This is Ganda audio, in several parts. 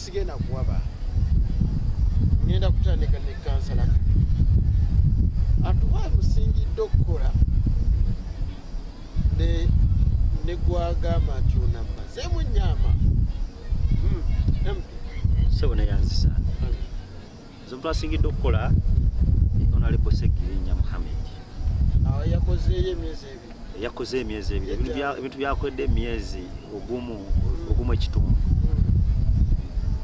Sigenda kuwaba, ngenda kutandika ne kansala atuwa musingidde okukola ne gwagamba nti onamazeemu ennyama. MP. Sebo, neyanzisa. Nze omuntu asingidde okukola, Honorable Segirinya Muhammed. Awo yakozeeyo emyezi 2. Yakoze emyezi 2. Ebintu byakoledde emyezi ogumu ekitundu.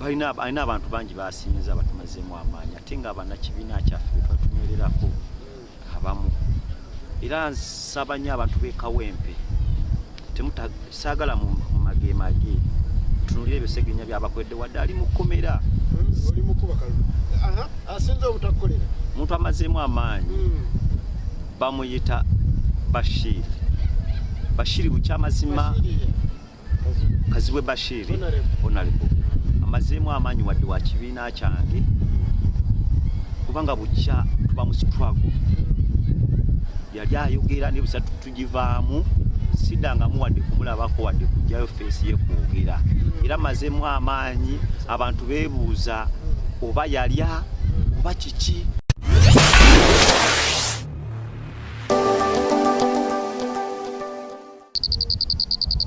Alina abantu bangi basinza batumazeemu amaanyi, ate nga bannakibiina kyaffe betwatunywererako abamu. Era nsaba nnyo abantu b'e Kawempe, saagala mu magemage, tunulire ebyo Segirinya byabakoledde wadde ali mu kkomera. Oli mukuba kalulu. Asinza obutakukolera? Omuntu amazeemu amaanyi bamuyita Bashiri. Bashiri bukyamazima Kazibwe Bashiri, Honorable, amazeemu amaanyi wadde wa kibiina kyange, kubanga bukya tuba mu struggle yali ayogera ne busa tugivaamu, siddangamu wadde kumulabako wadde kujjayo face ye kwogera. Era mazeemu amaanyi, abantu beebuuza oba yalya oba kiki.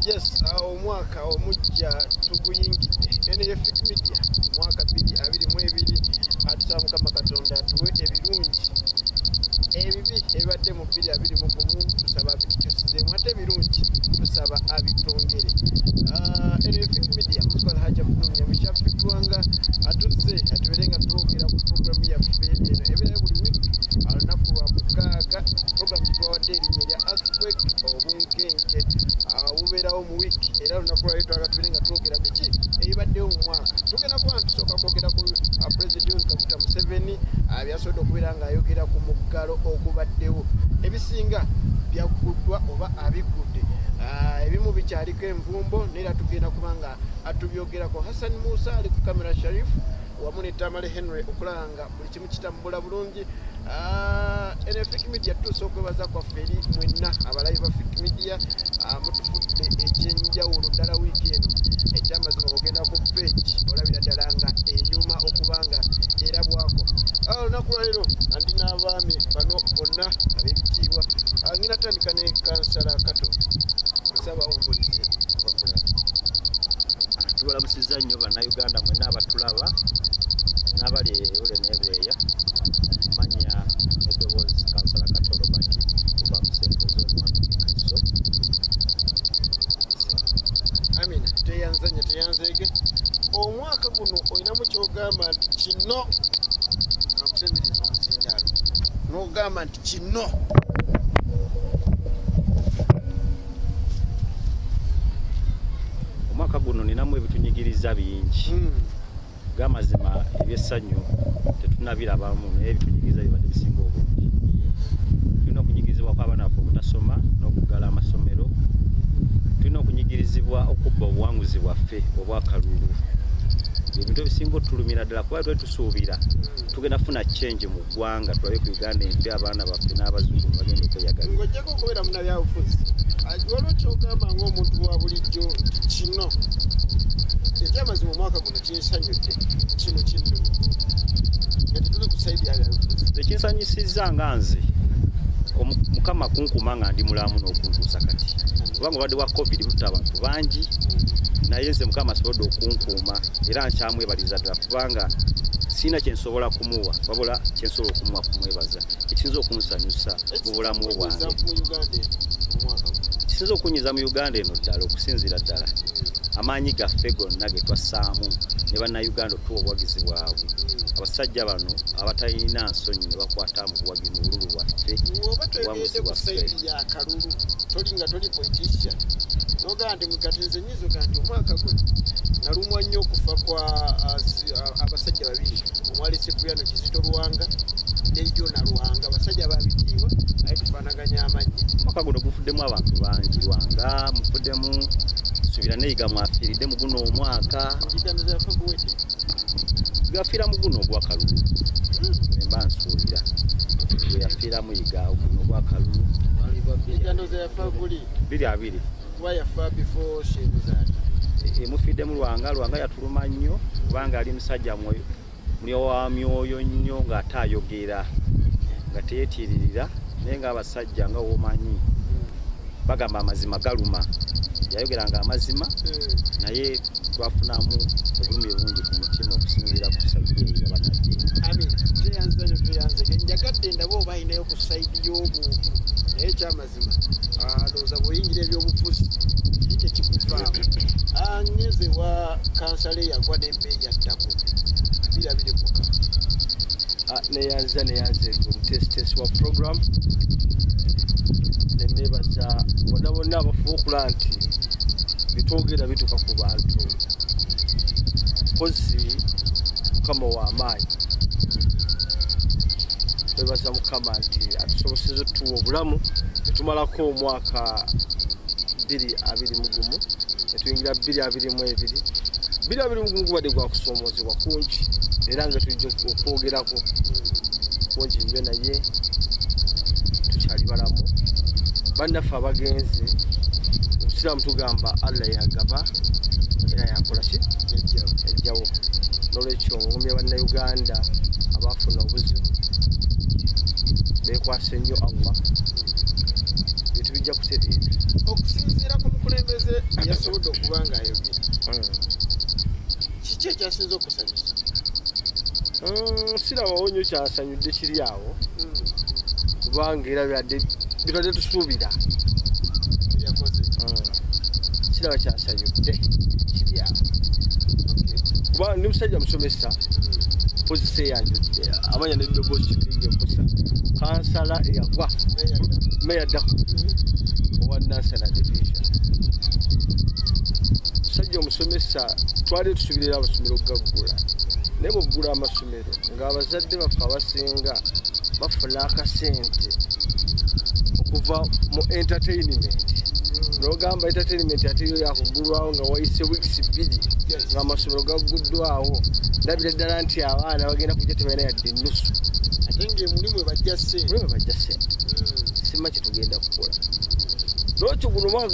Yes, omwaka omujja tuguyingidde. Eno ye Fik Media, omwaka 2022. Atusaba Mukama Katonda atuwe ebirungi. Ebibi ebibadde mu 2021 tusaba abitukyusizeemu, ate ebirungi tusaba abitwongere. Eno ye Fik Media, Mutukwala Hajja Fulumya Mushafi Gwanga atuzze atubeere nga twogera ku programu yaffe eno ebeerayo buli wiiki olunaku lwa mukaaga, programu gyetubawadde erinnya erya Earthquake, obunkenke bubeerawo mu wiiki. Era olunaku lwaleero twagala tubeere nga twogera biki ebibaddewo mu mwaka. Tugenda kuba nga tusooka kwogera ku President Yoweri Kaguta Museveni, byasobodde okubeera ng'ayogera ku muggalo ogubaddewo. Ebisinga byagguddwa oba abiggudde, ebimu bikyaliko envumbo, naye era tugenda kuba nga atubyogerako. Hassan Musa ali ku kamera, Sharif wamu ne Tamale Henry, okulaba nga buli kimu kitambula bulungi. Eno Fik Media, tutuusa okwebaza kwaffe eri mwenna abalabi ba Fik Media. Mutufudde ekyenjawulo ddala wiiki eno. Ekyamazima, bwogenda ku page olabira ddala nga enyuma okuba nga erabwako. Olunaku lwaleero ndi n'abaami bano bonna ab'ebitiibwa. Ngenda tandika ne kansala Kato, nsaba ombulize bakulaba. Tubalamusizza nnyo Bannayuganda mwenna abatulaba n'abali ewule n'ebweya. Manya eddoboozi, kansala Kato Robert kuva mu Central Zone 1 e Kazo. Amina, teyanzanya teyanzeege. Omwaka guno olinamu kyogamba nti kino akusembereza omuzindaalo n'ogamba nti kino? Omwaka guno ninamu ebitunyigiriza bingi. Gamazima ebyessanyu tetunabirabamu, naye ebitunyigiriza bibadde bisinga obungi. Tulina okunyigirizibwa kw'abaana baffe obutasoma n'okuggala amasomero. Tulina okunyigirizibwa okubba obuwanguzi bwaffe obwakalulu. Ebintu ebisinga otulumira ddala, kuba twali tusuubira tugenda kufuna change mu ggwanga, tulabe ku Uganda empya, abaana baffe n'abazzukulu bagenda okweyagala. Ng'ojjako okubeera munnabyabufuzi, waliwo kyogamba ng'omuntu wa bulijjo nti kino ekyamazima omwaka guno kinsanyudde, kino kinnumi, nga tetuli ku side ya byabufuzi? Ekinsanyusizza nga nze, Mukama kunkuma nga ndi mulamu n'okuntuusa kati, kubanga obadde bwa COVID butta abantu bangi, naye nze Mukama asobodde okunkuuma era nkyamwebaliza ddala, kubanga sirina kyensobola kumuwa, wabula kyensobola okumuwa kumwebaza. Ekisinza okunsanyusa mu bulamu Ekisinza bwange, mu Uganda eno omwaka guno? Kisinza okunyiza mu Uganda eno ddala, okusinziira ddala amaanyi gaffe gonna ge twassaamu ne Bannayuganda otuwa obuwagizi bwabwe, abasajja bano abatalina nsonyi ne bakwata mu buwagi mu bululu bwaffe, Woba obuwanguzi toyogeredde ku bwaffe. side ya kalulu, toli nga toli politician, nogamba nti kati nze nyinza ogamba nti omwaka guno nalumwa nnyo okufa kwa abasajja babiri omwali Cipriano Kizito Lwanga ne Jona Lwanga, basajja babitiibwa naye tufaanaganya amannya. Omwaka guno gufuddemu abantu bangi. Lwanga mufuddemu, subira neyiga mwafiiridde mu guno omwaka. Njiganiza yafa guwedde. Gafiira mu guno ogwakalulu, emba nsuubira gwe yafiiramu Yiga, guno ogwakalulu. Njigandoza yafa guli 20. Kuba yafa before Shebuzaali. Emufiiddemu Lwanga. Lwanga yatuluma nnyo kubanga ali musajja mulyo wa myoyo nnyo, ng'ate ayogera nga teyeetiiririra, naye ng'abasajja nga womanyi bagamba amazima galuma, yayogeranga amazima, naye twafunamu obulumi bungi ku mutima okusinziira ku side eyo yabanadde. Amina, tweyanza nyo, tweyanze. Njagadde ndabe oba ayinayo ku side y'obuntu, naye ekyamazima ndowooza bw'oyingira ebyobufuzi kiri tekikuvaamu. Ngeze wa kansala eyagwa n'embeeyi addako 2026. Neyanza, neyanze omuteesiteesi wa program, nenebaza bonna bonna abafuba okulaba nti bitwogera bituuka ku bantu. Mpozi Mukama w'amaanyi, twebaza Mukama nti atusoboseza otuwa obulamu netumalako omwaka 2021 netuyingira 2022. 2021 gubadde gwakusoomoozebwa kungi, era nga tujja okwogerako kungi nnyo, naye tukyali balamu. Bannaffe abagenze, obusiraamu tugamba Allah yagaba era yakola ki, yajjawo. Nolwekyo ngumya Bannayuganda abafuna obuzibu, bekwase nnyo Allah, bintu bijja kutereera. Okusinziira ku mukulembeze yasobodde okuba nga ayogera, kiki ekyasinze okusanyusa? Sirabawo nnyo kyasanyudde kiri awo, kubanga era byadde bitwadde tusuubira. Yakoze. Siraba kyasanyudde kiri awo, kuba ndi musajja musomesa, pozisa eyanjudde amanya neddoboozi kibirige nkusa kansala eyagwa, meya ddako owa Nansana Division, musajja omusomesa. Twali tusuubirira amasomero gaggula, naye bweggula amasomero ng'abazadde baffe abasinga bafuna akasente okuva mu entertainment, nogamba entertainment ate yo yakuggulwawo nga wayise weeks 2 ng'amasomero gagguddwawo. Ndabira ddala nti abaana bagenda kujja tebalina yadde ennusu, ate ng'emulimu bajja ssente. Mulimu bajja ssente. Sima kyetugenda kukola lwekyo. Guno omwaka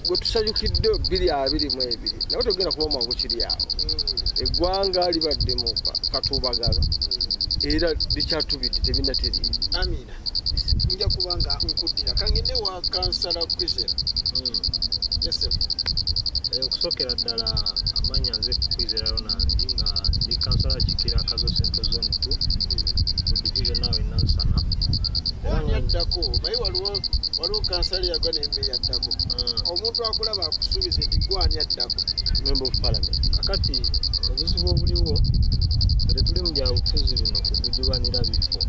gwe tusanyukidde 2022, naye tegenda kuba mwangu kiri awo. Eggwanga libadde mu katuubagano era likyatubidde, tebinateriira. Amina, nja kuba nga nkuddira kangende wa kansala Kwizera. Yosef. Okusookera ddala amanya nze Kwizera Ronald, nga ndi kansala akiikirira Kazo Central Zone 2 ku division awo e Nansana. Era Ani nga addako? Maye waliwo kansala eyagwa nembeeyi addako. Omuntu akulaba akusuubiza nti gwani addako? Member of Parliament. Kakati obuzibu obuliwo, ffe tetuli mu byabufuzi bino kugujubanira bifo.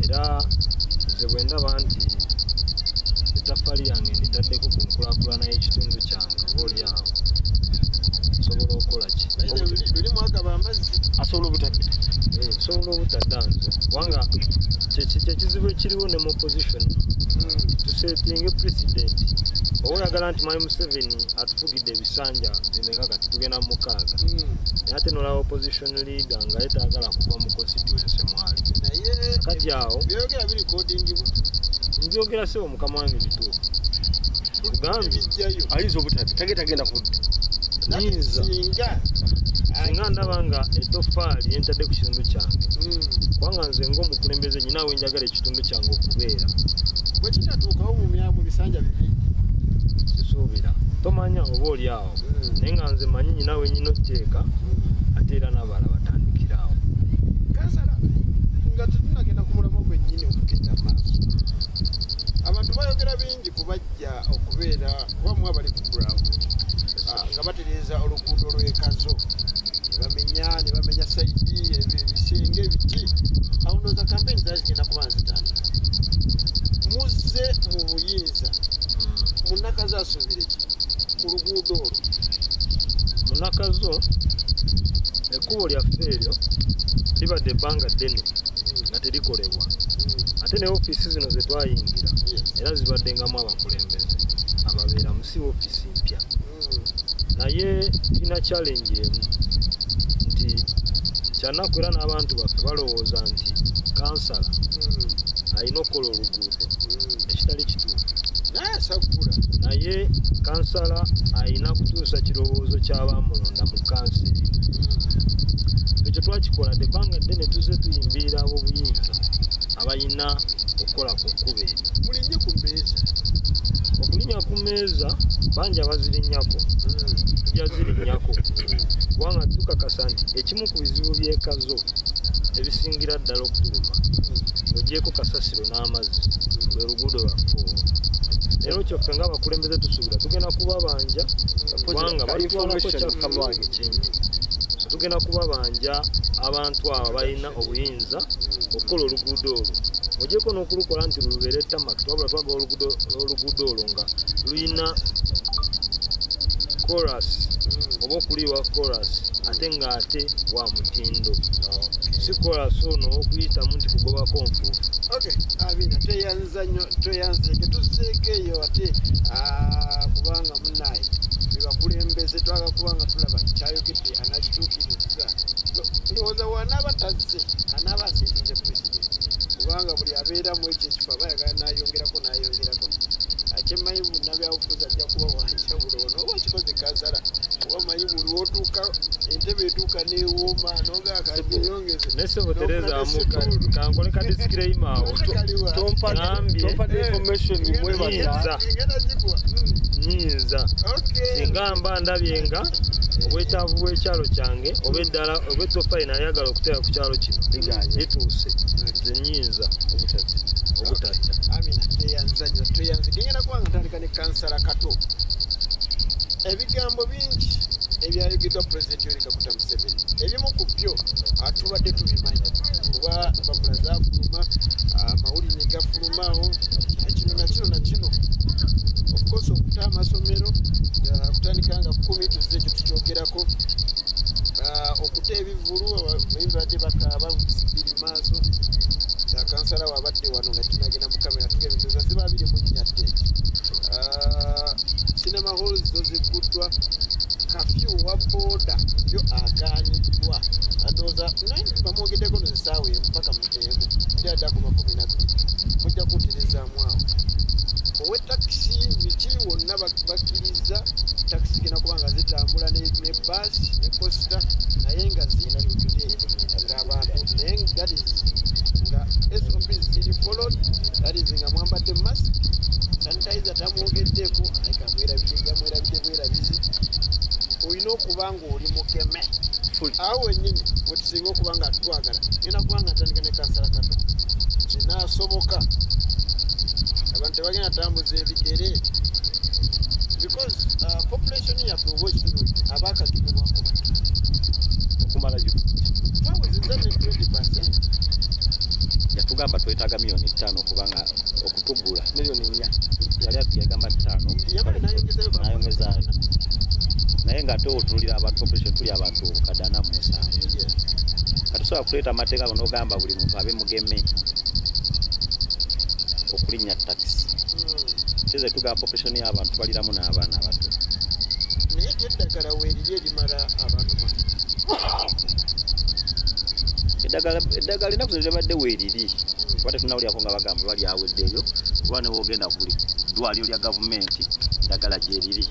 Era nze bwe ndaba nti ettaffaali yange nditaddeko ku nkulaakulana y'ekitundu kyange, oba oli awo nsobola okukola ki? Naye luli mwagaba amazzi. Asobola obutadde. Nsobola obutadda nze, kubanga kyekizibu ekiriwo ne mu opposition. Tusetinge president oba oyagala nti Mwami Museveni atufugidde ebisanja bimeka? Kati tugenda mu 6, naye ate nolaba opposition leader nga ye tayagala kuva mu constituency mwali. Naye Kati awo byogera birikodingibwa. Mbyogera sebo, mukama wange, bituufu. Tugambye. Bijjayo. Ayinza obutadde, tagenda kudda. Nyinza. Singa Singa ndaba nga etoffaali yentadde ku kitundu kyange, kubanga nze ng'omukulembeze nyina we njagala ekitundu kyange okubeera. Bwe kitatuukawo mu bisanja 2? Sisuubira, tomanya oba oli awo, naye nga nze manyi nyina we nyina otuteeka, ate era n'abalala batandikira awo. Kansala, nga tetunagenda ku mulamwa gwennyini okugenda maaso, abantu bayogera bingi ku bajja okubeera kuba mu abali ku ground nga batereeza oluguudo lw'Ekazo, ne bamenya side ebisenge ebiki. Awo ndowooza kampeyini zaali zigenda kuba nzitandika. Muzze mu buyinza, munnakazo asuubire ki ku luguudo olwo? Munakazo ekkubo lyaffe eryo libadde ebbanga ddene nga terikolebwa, ate ne ofiisi zino ze twayingira era zibaddengamu abakulembeze ababeeramu, si ofiisi mpya. Naye tulina challenge emu nti kyanaku, era n'abantu baffe balowooza nti kansala alina okukola oluguudo, ekitali kituufu. Naye asaggula. Naye kansala ayina kutuusa kirowoozo ky'abamulonda mu kanseri. Ekyo twakikola ebbanga ddene, tuzze tuyimbirira ab'obuyinza abalina okukola ku kkubo eryo. Mulinye ku mmeeza. Okulinnya ku mmeeza, bangi abazirinnyako, tujja zirinnyako, kubanga tukakasa nti ekimu ku bizibu by'e Kazo ebisingira ddala okutuluma, ng'ogyeko kasasiro n'amazzi, lwe luguudo lwaffe olwo. Leero kyoffe ng'abakulembeze tusuubira tugenda kubabanja, kubanga batutwalako kyaffe kingi. So tugenda kubabanja abantu abo abalina obuyinza okukola oluguudo olwo, ogyeko n'okulukola nti lubeere tarmac, wabula twagala oluguudo olwo nga luyina chorus oba okuliiwa chorus, ate ng'ate wa mutindo, si chorus ono okuyitamu nti kugobako nfuufu. Okay, Amina, tweyanza nnyo, tweyanzeeke, tuzzeeko eyo ate, kubanga munnaye bebakulembeze twagala kubanga tulaba kyayogedde anakituukiriza. Ndowooza wanaaba tazze, anaaba asinzize pulezidenti, kubanga buli abeera mu ekyo ekifo aba ayagala n'ayongerako n'ayongerako. Kyemmanyi, munnabyabufuzi ajja kuba wanjawulo ono oba kikoze kansala, oba manyi buli lwotuuka entebe etuuka neewooma nogaakayongeze. Ne sebo Tereza, kankole ka disclaimer awo. Ngambye. Tompadde information mwebaza. Nyinza. Ngenda gikuwa. Nyinza singa mba ndabye nga obwetaavu bw'ekyalo kyange oba eddala oba ettoffaali nayagala okuteeka ku kyalo kino Liganye. lituuse, nze nyinza obutadda. Amina, tweyanza nnyo, tweyanze. Gengenda kuba nga ntandika ne kansala Kato. Ebigambo bingi ebyayogeddwa Pulezidenti Yoweri Kaguta Museveni, ebimu ku byo tubadde tubimanyi kuba empapula zafuluma, amawulire ne gafulumawo, kino na kino na kino. Of course, okuta amasomero kutandika nga 10, tuzze ekyo tukyogerako. Okuta ebivulu, abayimbi badde bakaaba 2 maaso. Kansala wabadde wano nga tunagenda mu kamera tugebindoza ziba 24 date. Cinema halls zo zigguddwa, kafyu wa booda yo agaaniddwa, andowooza naye bamwogeddeko no essaawa 1 paka mu 1, ndi adde akoma 12, mujja kunterezaamu awo. Owetakisi biki wonna bakkiriza takisi genda kuba nga zitambula ne baasi ne coaster, naye nga zijjudde ng'abantu, naye that is nga SOPs ziri followed, that is nga mwambadde mask, sanitizer tamwogeddeeko, aye kamwerabidde, yamwerabidde bwerabizi. Olina okuba ng'oli mugeme awo wennyini wetusinga okuba nga twagala. Ngenda kuba nga ntandika ne kansala Kato. Kinaasoboka abantu tebagenda tambuza ebigere because population yaffe oba okitunuulidde abaakagemebwako batono. Okumalayo. Twawezezza ne 20%. Yatugamba twetaaga miliyoni 5 okubanga okutugula. Miliyoni 4. Yali yagamba 5. Yamala n'ayongezayo. Nayongezaayo, naye ng'ate otunulira abantu, population tuli abantu 407. Katusobola kuleeta amateeka ago n'ogamba buli muntu abe mugeme okulinnya takisi? Kize tugamba population y'abantu tubaliramu n'abaana abato. Naye eddagala weeriri erimala abantu bano? Eddagala ennaku zino libadde weeriri, kuba tetunawulyako nga bagamba balyaweddeyo, kuba newogenda ku buli ddwaliro lya gavumenti eddagala gyeriri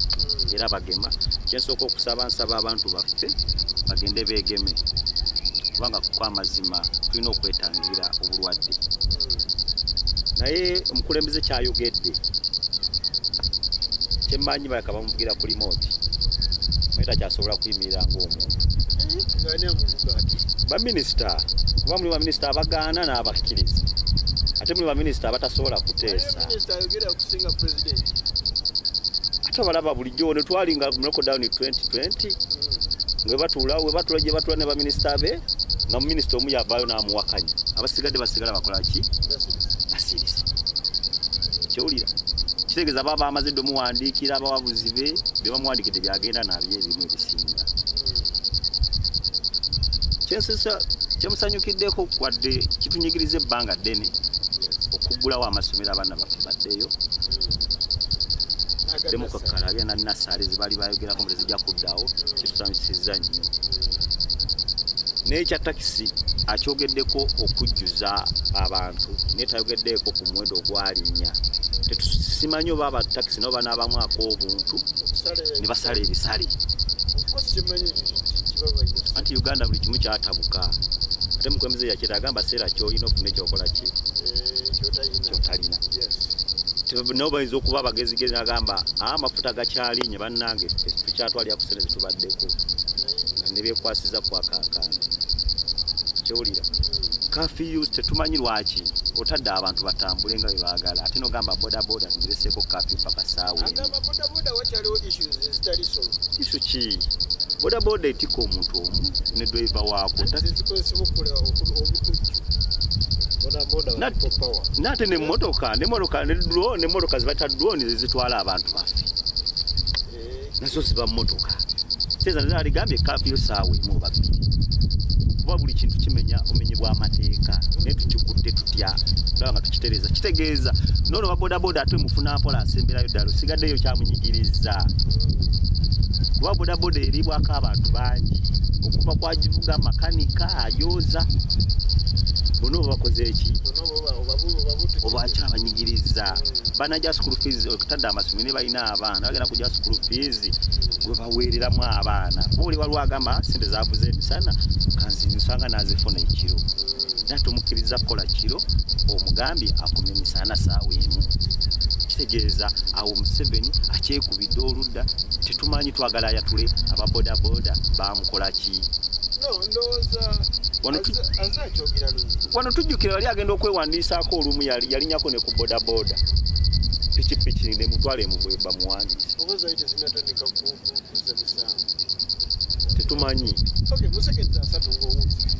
era bagema. Kyensooka okusaba, nsaba abantu baffe bagende beegeme, kubanga kwamazima tulina okwetangira obulwadde. Naye omukulembeze kyayogedde kyemmanyi, balaka bamuvugira ku remote, naye takyasobola kuyimirira ng'omuntu. Ng'ani amuvuga ati? Baminisita, kuba muli baminisita abagaana n'abakkiriza, ate muli baminisita abatasobola kuteesa. Minisita ayogera okusinga pulezidenti. Ate abalaba bulijjo ne twali nga mu lockdown 2020, nga batuula we batuula gye batuula ne baminisita be, nga minisita omu yavaayo n'amuwakanya, abasigadde basigala bakola ki? Basirise. Kyowulira kitegeeza baba bamaze dde omuwandiikira, abawabuzi be bye bamuwandiikidde byagenda nabyo ebimu ebisinga. Kyemusanyukiddeko, wadde kitunyigiriza ebbanga ddene, okuggulawo amasomero abaana baffe baddeyo demukakkalabya na nasaale zebaali bayogerako mbu tezijja kuddawo, kitusanyusizza nnyo. N'ekya takisi akyogeddeko okujjuza abantu, naye tayogeddeeko ku muwendo ogwalinnya. Simanyi oba abatakisi nabo banaabamu ak'obuntu ne basala ebisale. Anti Uganda buli kimu kyatabuka, ate mukulembeze yakyeta agamba seera kyolina ofune kyokola ki kyotalina. Nabo bayinza okuba abagezigezi agamba amafuta gakyalinye bannange tukyatwalira ku sente zetubaddeko nga ne beekwasiza kwakaakaano kyewulira. Curfew tetumanyi lwaki otadde abantu batambule nga bwe baagala, ate nogamba bodaboda tugireseeko curfew paka ssaawa emu. Agamba bodaboda wakyaliwo issues ezitali solved. Issue ki? Bodaboda etikka omuntu omu ne driver waako. Zikozesebwa okukola obutujju. Bodaboda Nat- ba people power. Nate nemmotoka ne drone, emmotoka zibaita drone zezitwala abantu baffe, nazo ziba mmotoka. Kitegeeza nazo aligambye curfew saawa emu oba bbiri, kuba buli kintu kimenya omenyi bw'amateeka, naye tukikutte tutya olaba nga tukitereeza. Kitegeeza noono wa bodaboda ate mufuna mpola asemberayo ddala osigaddeyo kyamunyigiriza, kuba bodaboda eribwako abantu bangi okuva kwagivuga makanika ayoza bonna oba bakoze eki obakyabanyigiriza banajja school fees okutadde amasomero ne balina abaana bagenda kujja school fees gwe baweereramu abaana, kuba oli waliwo agamba sente zavuze emisana kanzinsanga nazifuna ekiro, naye tomukkiriza kukola kiro, omugambye akome emisana saawa emu. Kitegeeza awo Museveni akyekubidde oludda, tetumanyi twagala ayatule ababodaboda bamukola ki. No, ndowooza Wano aze akyogera lunyi. Wano tujjukira wali agenda okwewandiisaako olumu yalinyako ne ku bodaboda pikipiki nemutwala emugwe bamuwandiise. Oba zaali tezinatandika kuzza misango. Tetumanyi. Okay, mu seconds 30 ng'owunzika.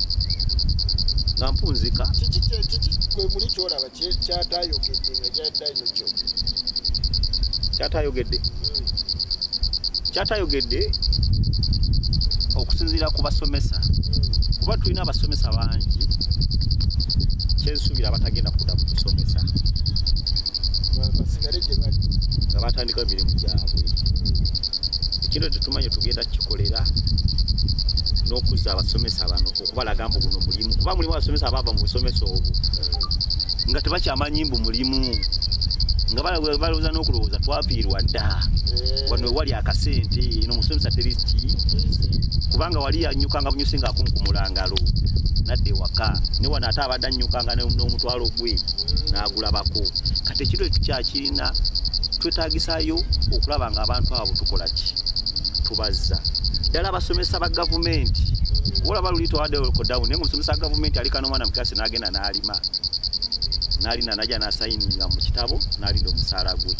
Nga mpunzika. Kiki kiki gwe muli kyolaba kyatayogedde nga kyadde kyogera? Kyatayogedde, kyatayogedde okusinziira ku basomesa, kuba tulina abasomesa bangi kyensuubira abatagenda kudda mu kusomesa. Basigale gye bali. Nga batandikawo emirimu gyabwe. Ekintu tetumanyi tugenda kukikolera n'okuzza abasomesa bano okubalaga mbu guno mulimu, kuba mulimu abasomesa abaava mu busomesa obwo nga tebakyamanyi mbu mulimu, nga balowooza n'okulowooza twafiirwa dda, wano wali akasente eno omusomesa teri ki, kubanga wali yanyukanga bunyusi ng'akunkumula ngalo nadda ewaka, ne wano ate abadde annyukanga n'omutwalo gwe n'agulabako. Kati ekintu ekyo tukyakirina, twetaagisaayo okulaba nga abantu abo tukola ki, tubazza ddala abasomesa ba gavumenti. Olaba luli twawadde lockdown, naye ng'omusomesa wa gavumenti aleka n'omwana mu kirasi n'agenda n'alima n'alinda n'ajja n'asayininga mu kitabo n'alinda omusaala gwe.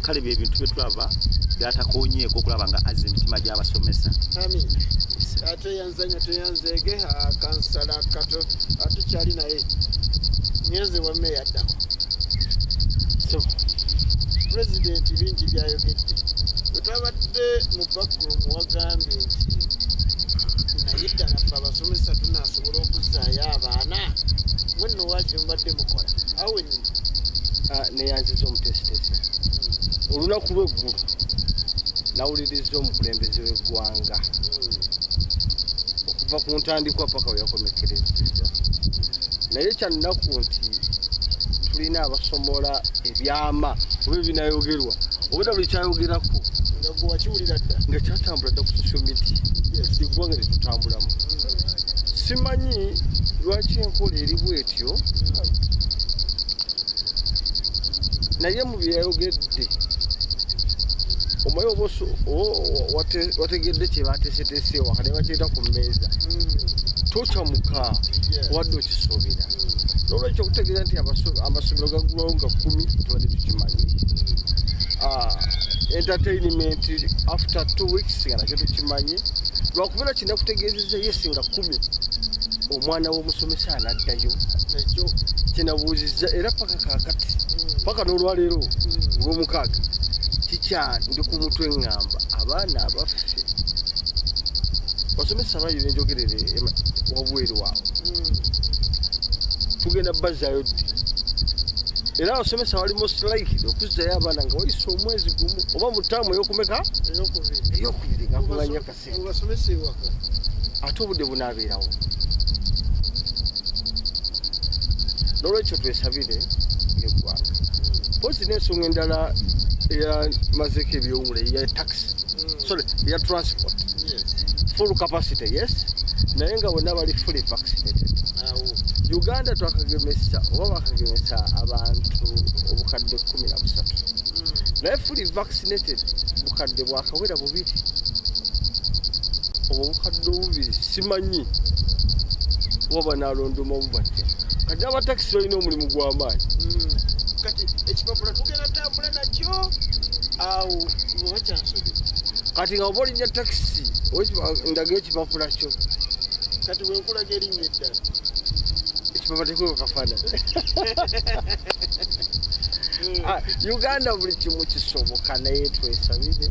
Kale bye bintu bye tulaba byatakoonyeeko okulaba nga azza emitima gy'abasomesa. Amiina. Tweyanzanya tweyanzeege kansala Kato tukyali naye ngenze wa meeya addako. So, Pulezidenti bingi byayogedde bwe twabadde mu backroom, wagambye nti naye ddala ffe abasomesa tunaasobola okuzzaayo abaana, mwe nno waakiri mubadde mukola awo wennyini. Neyanziza omuteesiteesi. Olunaku lw'eggulo nawuliriza omukulembeze w'eggwanga okuva ku ntandikwa paka we yakomekkerezza, naye kyannaku nti tulina abasomola ebyama oba ebinayogerwa oba buli kyayogerako nga gwe wakiwulira dda. Nga kyatambula dda ku social media eggwanga lyetutambulamu. Simanyi lwaki enkola eri bwetyo, naye mu byeyayogedde omanyi oba wategedde kye bateeseteese ewaka ne bakireeta ku mmeeza, tokyamuka wadde okisuubira. Nolwekyo okutegeeza nti amasomero gaggulwawo nga 10 tubadde tukimanyi, entertainment after 2 weeks nga nakyo tukimanyi, lwakubeera kinakutegeezeza yes nga 10 omwana w'omusomesa anaddayo. Ekyo kinabuuzizza era paka kaakati, paka n'olwaleero olwomukaaga kikya ndi ku mutwe ŋŋamba abaana abaffe basomesa bangi benjogerere wabweru awo tugenda bazzaayo ddi, era abasomesa bali most likely okuzzayo abaana nga wayise omwezi gumu oba mu ttaamu eyokumeka eyokubiri. Eyokubiri nga kuŋŋanya kasente. Mubasomesa ewaka. Ate obudde bunaabeerawo. N'olwekyo twesabire ng'eggwanga Pozi n'ensonga endala eyamazeeko ebyowula eya taxi, sorry, eya transport. Full capacity, yes, naye nga bonna bali fully vaccinated. Uganda twakagemesa oba bakagemesa abantu 13,000, naye fully vaccinated bukadde bwakawera 2. Obwo 2,000 simanyi oba banalondomamu batya. Kati abatakisi balina omulimu gw'amaanyi. Kati ekipapula tugenda tambula nakyo awo oba kyansobe? Kati nga oba olinnya takisi, ndaga ekipapula kyo. Kati bwenkulaga erinnya eddala? Ekipapula tekuliko kafaananyi. Uganda buli kimu kisoboka, naye twesabire.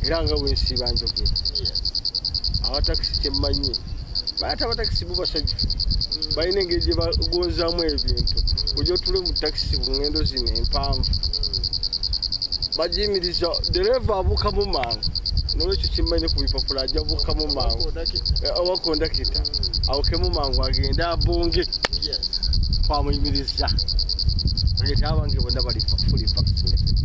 Era nga bwensiiba njogera, abatakisi kyemmanyi, ate abatakisi bo basajjufu, balina engeri gye bagonzaamu ebintu. Ojja otule mu takisi ku ngendo zino empanvu, bagiyimiriza, dereeva abuukamu mangu. Nolwekyo kimmanyi ku bipapula ajja buukamu mangu, oba kondakita awukemu mangu agende abonge kwamuyimiriza, agete abange bonna bali fully vaccinated.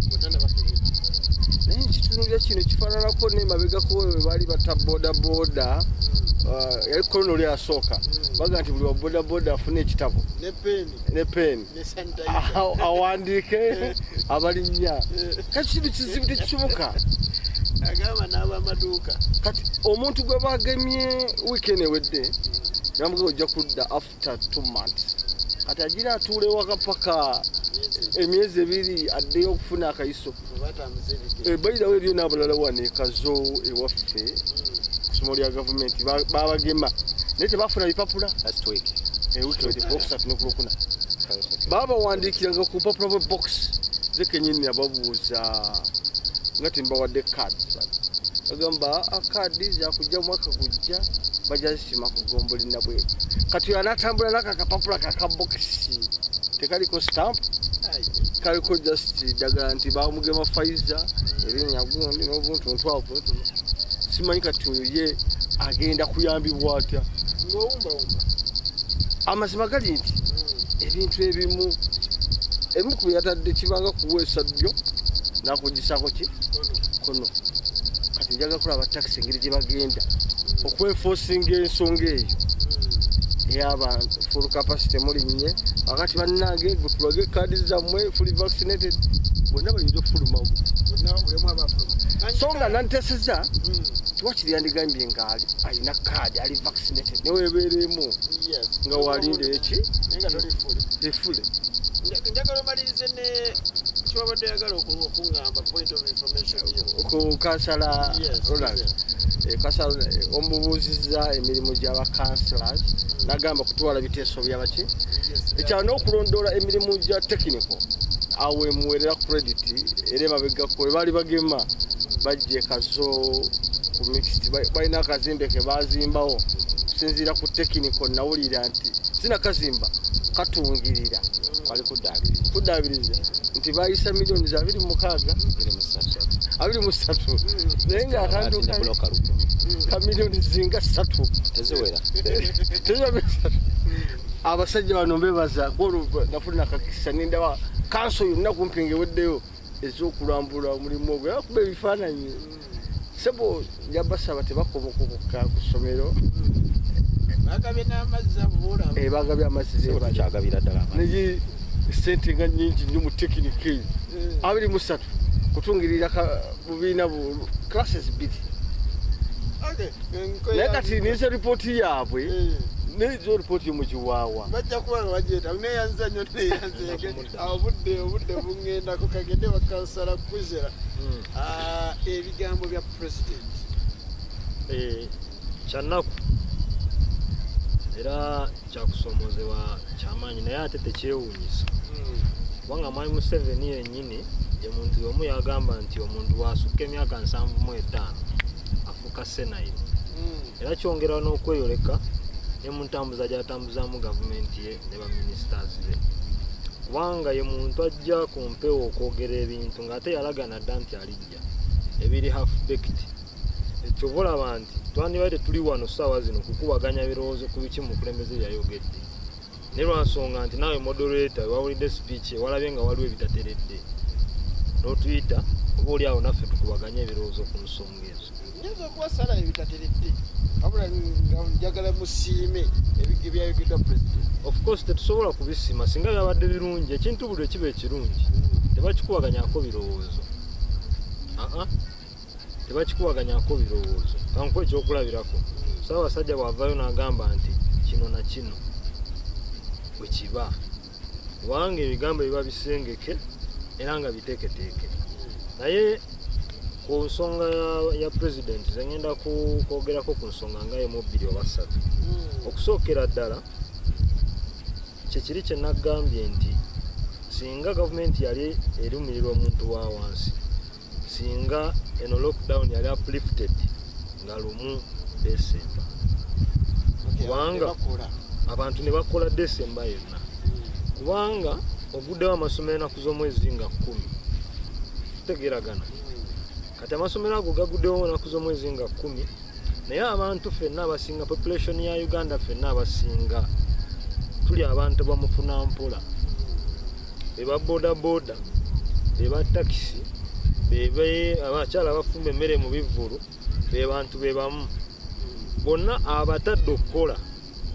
Naye nkitunulira kino kifaananako nemabegako we baali batta bodaboda, yali korona oli asooka, baga nti buli wa bodaboda afune ekitabo ne peeni awandiike abalinnya. Kati kintu kizibu, tekisoboka. Agamba n'abamaduuka. Kati omuntu gwe bagemye wiikendi ewedde namugamba ojja kudda after 2 months, kati agira atuula ewaka paka emyezi 2 addeyo okufuna akayiso. Bayirawo eriyo n'abalala wano ekazo ewaffe ku ssomero lya gavumenti babagema naye tebafuna bipapula. Wiiki ewedde ku Lwokusatu ne ku Lwokuna babawandiikiranga ku bupapula bwe box. Ze kenyini ababuuza nga tembawadde cards, bagamba kaadi zakujja mwaka gujja, bajja zisima ku gomboli nabweru. Kati oyo anaatambula nako akapapula kakabokisi tekaliko stamp, kaliko just ddagala nti bamugema Pfizer, erinnya gundi n'obuntuntu abwo, simanyi. Kati oyo ye agenda kuyambibwa atya? Ng'owumbawumba. Amazima gali nti ebintu ebimu ebimu ku byatadde kibanga kuweesa ddyo nakugisaako ki kono. Kati njagala kulaba takisi engeri gye bagenda okwenforcinga ensonga eyo ey'abantu full capacity mulinnye. Wakati bannange gwe tulage kaadi zammwe fully vaccinated, bonna bayinza okufulumamu. So nga nanteseza tiwakiri yandigambye nga alina kaadi ali vaccinated newebeeremu nga walinda eki efule. Njagala omalirize ne kyewabadde oyagala okuŋŋamba, point of information yo. Ku kansala Ronald, kansala omubuuzizza emirimu gy'aba councillors, nagamba kutwala biteeso byabaki ekyalo n'okulondoola emirimu gya technical. Awo emuweerera credit. Era emabegako we baali bagema bajja ekazo ku mixed, balina akazimbe ke bazimbawo kusinziira ku technical. Nawulira nti sinakazimba katungirira Wali kuddaabiriza. Kuddaabiriza nti bayisa miliyoni za 26, 23. 23, naye nga akantu ne buloka 1000. Ka miliyoni zinga 3. Teziwera. Teziwera 3. Abasajja bano mbebaza kwolwo nafuna akakisa nendaba kanso yonna kumpi ngeweddeyo ez'okulambula omulimu ogwo, yakuba ebifaananyi. Sebo njabasaba tebakomokoka ku ssomero. Bagabye n'amazzi abuula. Bagabye amazzi. Tukyagabira ddala amazzi. Naye sente nga nyingi nnyo mu tekinika eyo, 23 kutungirira bubiina bu classes 2. Naye kati nize ripooti yaabwe, nezo ripooti yomukiwaawa. Bajja kuba nga bagyeta. Neyanza nnyo, neyanzeege. Obudde buŋŋendako, kagende bakansala kuzera ebigambo bya president. Kyannaku era kyakusoomozebwa kyamaanyi, naye ate tekyewuunyisa, kubanga mwami Museveni yennyini ye muntu y'omu yagamba nti omuntu bw'asukka emyaka 75 afuuka senile. Era kyongera n'okweyoleka ne mu ntambuza gy'atambuzaamu gavumenti ye ne baministers be, kubanga ye muntu ajja ku mpewo okwogera ebintu ng'ate yalagana dda nti alijja ebiri half baked. Kyova olaba nti twandibadde tuli wano ssaawa zino kukubaganya birowoozo ku biki mukulembeze byayogedde. Naye lwansonga nti naawe moderator wawulidde speech, walabye nga waliwo ebitateredde, n'otuyita, oba oli awo naffe tukubaganye ebirowoozo ku nsonga ezo. Nyinza okuba sala ebitateredde, wabula nga njagala musiime ebyayogeddwa president. Of course tetusobola kubisiima. Singa byabadde birungi, ekintu buli ekiba ekirungi tebakikubaganyako birowoozo. Aa, tebakikubaganyako birowoozo. Kankuwa ekyokulabirako: Ssaabasajja bw'avaayo n'agamba nti kino na kino bwe kiba, kubanga ebigambo biba bisengeke era nga biteeketeeke. Naye ku nsonga ya president, ze ngenda kwogerako ku nsonga nga emu, bbiri oba ssatu. Okusookera ddala, kyekiri kye naggambye nti singa gavumenti yali erumirirwa omuntu wa wansi, singa eno lockdown yali uplifted nga 1 Desemba, kubanga Tebakola. abantu ne bakola Desemba yonna, kubanga oguddewo amasomero enaku z'omwezi nga 10. Tutegeeragana? Kati amasomero ago gaguddewo enaku z'omwezi nga 10, naye abantu ffenna abasinga, population ya Uganda ffenna abasinga tuli abantu bamufuna mpola, be ba boda boda, be ba takisi, bebe abakyala abafumba emmere mu bivvulu, be bantu be bamu bonna abatadde okukola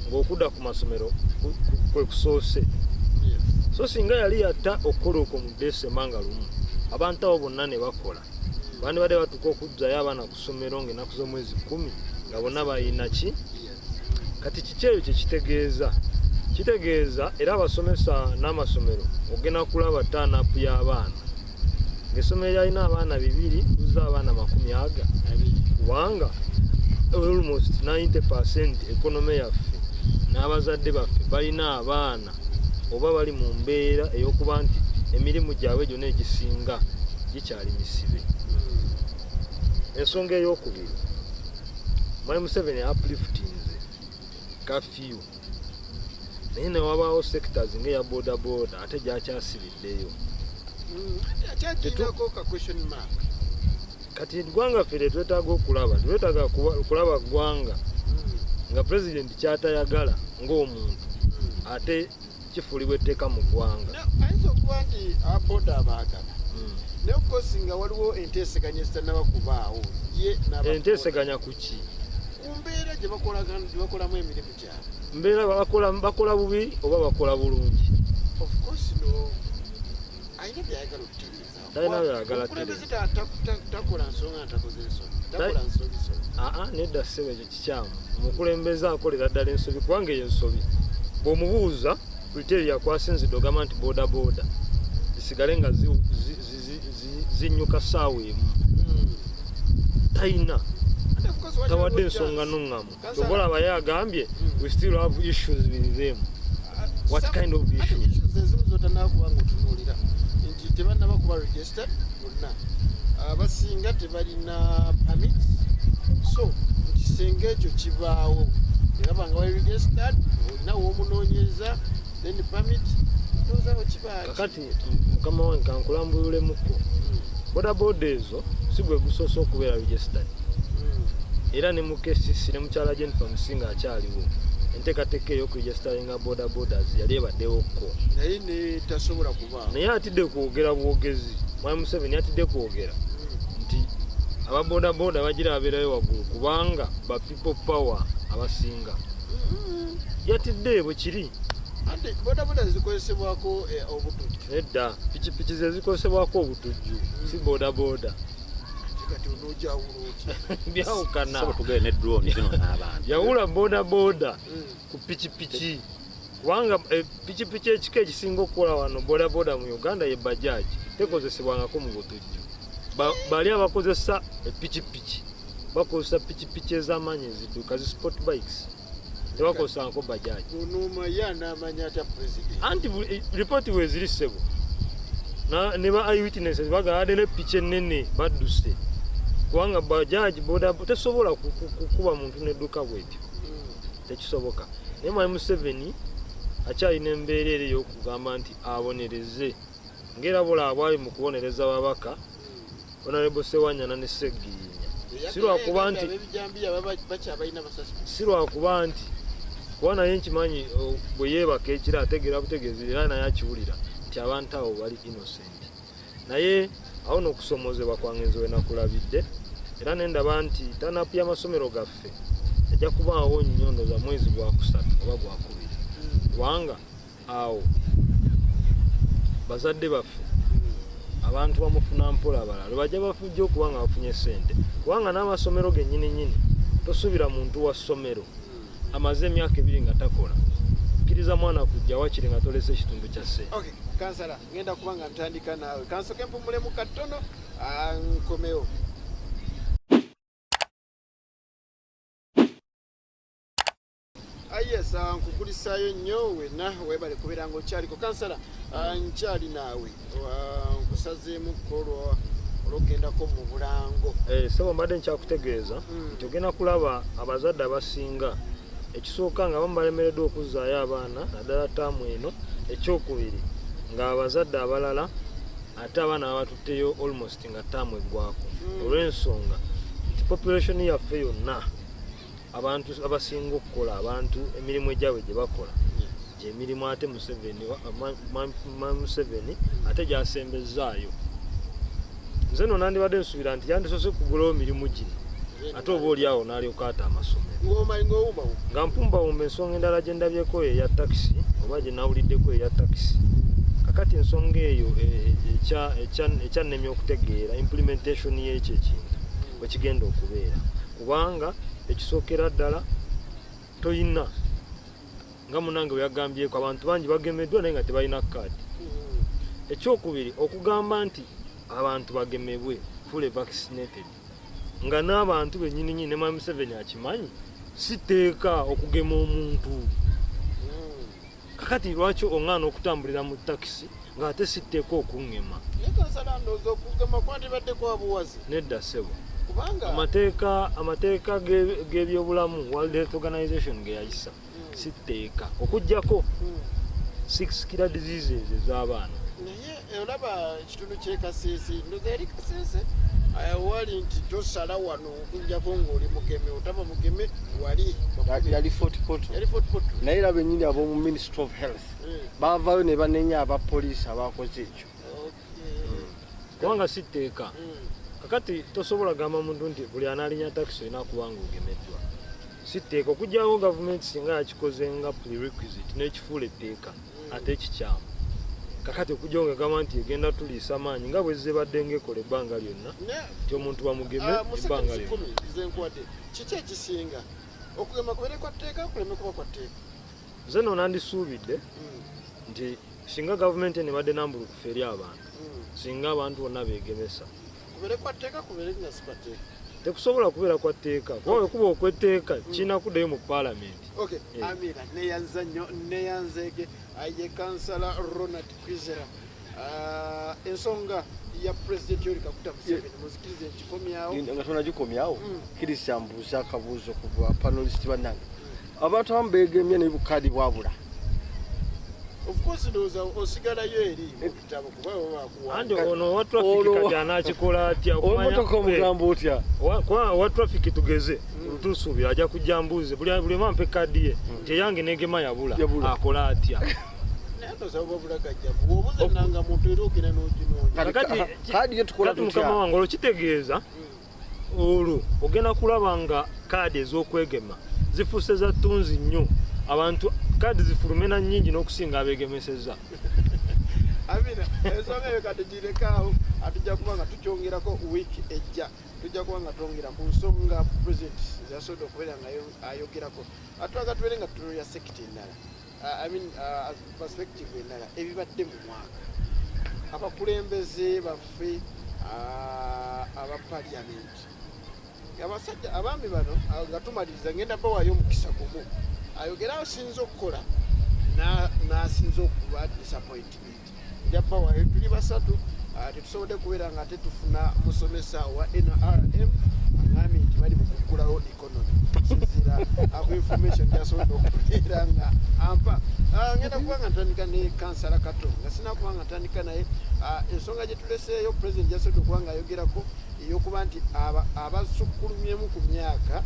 ng'okudda ku masomero kwe kusoose. So singa yali yatta okukola okwo mu Desemba nga 1, abantu abo bonna ne bakola, bandibadde batuuka okuzzayo abaana ku ssomero ng'ennaku z'omwezi 10 nga bonna balina ki. Kati kiki eyo kyekitegeeza? Kitegeeza era abasomesa n'amasomero ogenda kulaba turn-up y'abaana, ng'essomero lyalina abaana 200, tuzza abaana makumi aga, kubanga almost 90% economy yaffe n'abazadde baffe balina abaana oba bali mu mbeera ey'okuba nti emirimu gyabwe gyonna egisinga gikyali misibe. Ensonga eyokubiri, Mwami Museveni upliftinze curfew, naye newabaawo sectors ng'eya boda boda ate gyakyasibiddeyo. Akyakirinako ka question mark. Kati eggwanga ffe tetwetaaga okulaba, tetwetaaga kulaba ggwanga nga pulezidenti kyatayagala ng'omuntu ate kifuulibwa etteeka mu ggwanga. Ayinza okuba nti aboda abaagala, naye of course nga waliwo enteeseganya ezitannaba kubaawo ye n'ababoda. Enteeseganya ku ki? Ku mbeera gye bakolamu emirimu gyabwe. Mbeera bakola bubi oba bakola bulungi? Of course no, alina byayagala okutereeza. Talina byayagala. Omukulembeze takola nsonga ntakoze ensobi, takola nsobi sobi. Aa, nedda ssebo, ekyo kikyamu. Omukulembeze akolera ddala ensobi, kubanga eyo ensobi bw'omubuuza criteria kwasinzidde ogamba nti boda boda zisigale nga zinyuka ssaawa 1, talina And of course, tawadde waliwo ensonga chance. nuŋŋamu. Kansala- Kyova olaba ye agambye we still have issues with them. What kind of Ate issues? Issues ezimu zotannaba kuba nga otunuulira nti tebannaba kuba registered bonna, abasinga tebalina permits, so nti singa ekyo kibaawo nebaba nga bali registered, olina w'omunoonyereza, then permit ndowoozawo kiba. Kakati mukama wange, kankulambululemuko. Bodaboda ezo si gwe gusoose okubeera registered, era ne mu KCC ne mukyala Jennifer Musinga akyaliwo, enteekateeka ey'okuregisteringa boda bodas yali ebaddewokko. Naye ne tasobola kubaawo. Naye atidde kwogera bwogezi, Mwami Museveni atidde kwogera nti ababodaboda bagira babeerayo waggulu kubanga ba people power abasinga. Yatidde bwe kiri. Ate bodaboda zikozesebwako obutujju. Nedda, pikipiki ze zikozesebwako obutujju, si bodaboda. Ate kati onoojawula otya? Byawukana. Sebo, tugende ne drone zino n'abantu. Yawula bodaboda ku pikipiki, kubanga pikipiki ekika ekisinga okukola wano bodaboda mu Uganda ye bajaji, tekozesebwangako mu butujju. Bali abakozesa epikipiki bakozesa pikipiki ez'amaanyi ezidduka zi sport bikes, tebakozesangako bajaji. Onooma ye anaamanya atya president? Anti ripooti weeziri ssebo. Ne ba eyewitnesses bagamba ne piki ennene badduse, kubanga bajaji boda tesobola kukuba muntu nedduka bwetyo, tekisoboka. Naye Mwami Museveni akyalina embeera eri ey'okugamba nti abonereze, ng'era bulaba bwali mu kubonereza babaka Honorable Sewanyana ne Segirinya, si lwakuba nti Ab'ebijambiya bakyabalina basasi. Si lwakuba nti Kuba naye nkimanyi bwe yeebaka ekiro ategeera butegeezi, era naye akiwulira nti abantu abo bali innocent. Naye awo n'okusomoozebwa kwange nze we nakulabidde, era ne ndaba nti turn-up y'amasomero gaffe ejja kubaawo nnyo, ndowooza mwezi gwakusatu oba gwakubiri, kubanga awo bazadde baffe, abantu bamufuna mpola, abalala bajja bafujja okuba nga bafunye sente, kubanga n'amasomero gennyini nnyini tosuubira muntu wa ssomero amaze emyaka 2 nga takola kkiriza mwana kujja wakiri nga tolese ekitundu kya ssente. Okay, kansala, ngenda kuba nga ntandika naawe. Kansoke mpumulemu katono, nkomewo. Yes, nkukulisaayo nnyo wenna, weebale kubeera nga okyaliko. Kansala, nkyali naawe. Nkusazeemu kolwa olwokugendako mu bulango. Sebo, mbadde nkyakutegeeza nti ogenda kulaba abazadde abasinga, ekisooka nga abamu balemereddwa okuzzaayo abaana naddala taamu eno. Ekyokubiri, ng'abazadde abalala ate abaana babatutteyo almost nga taamu eggwako, olw'ensonga nti population yaffe yonna, abantu abasinga okukola, abantu emirimu egyabwe gye bakola gyemirimu ate Museveni Museveni ate gyasembezaayo. Nze no nandibadde nsuubira nti yandisoose kugulawo mirimu gino, ate oba oli awo n'alyoka ate amasomero. Ng'omanyi ng'owumbawumba. Nga mpumbawumba. Ensonga endala gye ndabyeko eya takisi, oba gye nawuliddeko eya takisi, kakati ensonga eyo ekyannemya okutegeera implementation y'ekyo ekintu bwe kigenda okubeera, kubanga ekisookera ddala toyina, nga munange bwe yagambyeko, abantu bangi bagemeddwa naye nga tebalina kaadi. Ekyokubiri, okugamba nti abantu bagemebwe fully vaccinated, nga n'abantu bennyini nyini ne Mwami Museveni akimanyi si tteeka okugema omuntu. Kakati lwaki oŋŋaana okutambulira mu takisi ng'ate si tteeka okuŋŋema? Naye kansala, ndowooza okugema kwandibadde kwa buwazi. Nedda ssebo. Kubanga Amateeka g'ebyobulamu World Health Organization ge yayisa si tteeka, okugjako six killer diseases ez'abaana. Naye olaba ekitundu ky'e Kasese, ndowooza yali Kasese, wali nti tosala wano okugjako ng'oli mugeme, otaba mugeme wali. Yali Fort Portal. Yali Fort Portal. Naye era bennyini ab'omu Ministry of Health baavaayo ne banenya abapoliisi abakoze ekyo. Kubanga si tteeka. Kakati tosobola gamba muntu nti buli anaalinya takisi olina kuba nga ogemeddwa, si tteeka, okugyawo gavumenti singa yakikoze nga prerequisite n'ekifuula etteeka ate ekikyamu. Kakati okugyawo nga gamba nti egenda tuliisa maanyi nga bwe zebadde ngaekola ebbanga lyonna nti omuntu bamugeme Mu ebbanga seconds lyonna. 10 zenkuwadde, kiki ekisinga, okugema kubeere kwa tteeka, kuleme kuba kwa tteeka? Nze no nandisuubidde nti singa gavumenti eno ebadde nambulukufu eri abantu, singa abantu bonna beegemesa. Kubeere kwa tteeka, kubeere nga si kwa tteeka? Tekusobola kubeera kwa tteeka, kuba wekuba okwetteeka kirina kuddayo mu paalamenti. Okay. Eh. Amira, neyanza nnyo, neyanzeege. Ye kansala Ronald Kwizera. Ensonga ya President Yoweri Kaguta Museveni, muzikirize nkikomyawo. Nga tonagikomyawo, kkiriza mbuuze akabuuzo ku bapanelist bannange. Abantu abamu beegemye naye bukaadi bwabula. Of course, ndowooza osigalayo eri mu bitabo kuba bakuwa. Anti ono owa traffic kati anakikola atya? Omotoka omugamba otya? Kuba owa traffic, tugeze, tusuubira ajja kujja mbuuze buli omu ampe kaadi ye nti eyange negema yabula. Yabula. Akola atya? Naye ndowooza buba bulagajjavu, bw'obuza ennanga muntu era ogenda n'oginoonya. Kati kaadi yo tukola Kati tutya? mukama wange, olwo kitegeeza olwo ogenda kulaba nga kaadi ez'okwegema zifuuse za ttunzi nnyo, abantu kaadi zifulume na nnyingi n'okusinga abeegemesezza. Amina, ensonga eyo kati girekaawo, atujja kuba nga tukyongerako wiiki ejja, tujja kuba nga twongera ku nsonga president zasobodde okubeera nga ayogerako. Atwaga tubeere nga tutunuulira sector endala, I mean, perspective endala, ebibadde mu mwaka, abakulembeze baffe aba parliament, abasajja abaami bano, nga tumaliriza ngenda bawaayo omukisa gumu ayogere asinze okukola n'asinze okuba disappointment. Nja bawaayo, tuli basatu. Tetusobodde kubeera nga ate tufuna musomesa wa NRM aŋambye nti bali mu kuggulawo economy, okusinziira ku information gyasobodde okubeera nga ampa. Ngenda kuba nga ntandika ne kansala Kato, nga sina kuba nga ntandika naye, ensonga gye tuleseeyo president gyasobodde okuba nga ayogerako ey'okuba nti abasukkulumyemu ku myaka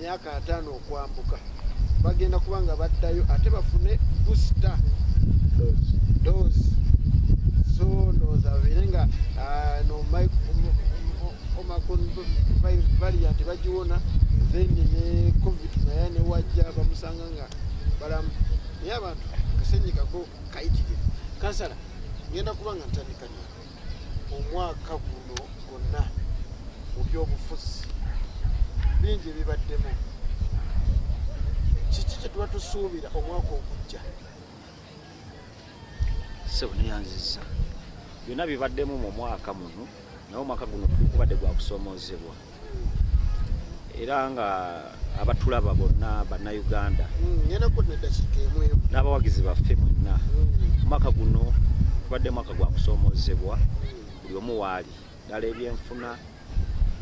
50 okwambuka. Bagenda kuba nga baddayo ate bafune booster dose. So ndowooza babeere nga no Omicron variant bagiwona, then ne COVID naye newajja bamusanga nga balamu, naye abantu akasenyikako kayitirivu. Kansala, ngenda kuba nga ntandika nawe. Omwaka guno gwonna mu byobufuzi bingi ebibaddemu. Kiki kye tuba tusuubira omwaka ogujja? Sebo, neyanziza. Byonna bibaddemu mu mwaka muno, naye omwaka guno gubadde gwa kusomoozebwa, era nga abatulaba bonna Bannayuganda Ngenda kudda eddakiika emu emu. n'abawagizi baffe mwenna, omwaka guno tubadde mwaka gwa kusomoozebwa buli omu waali, ddala ebyenfuna,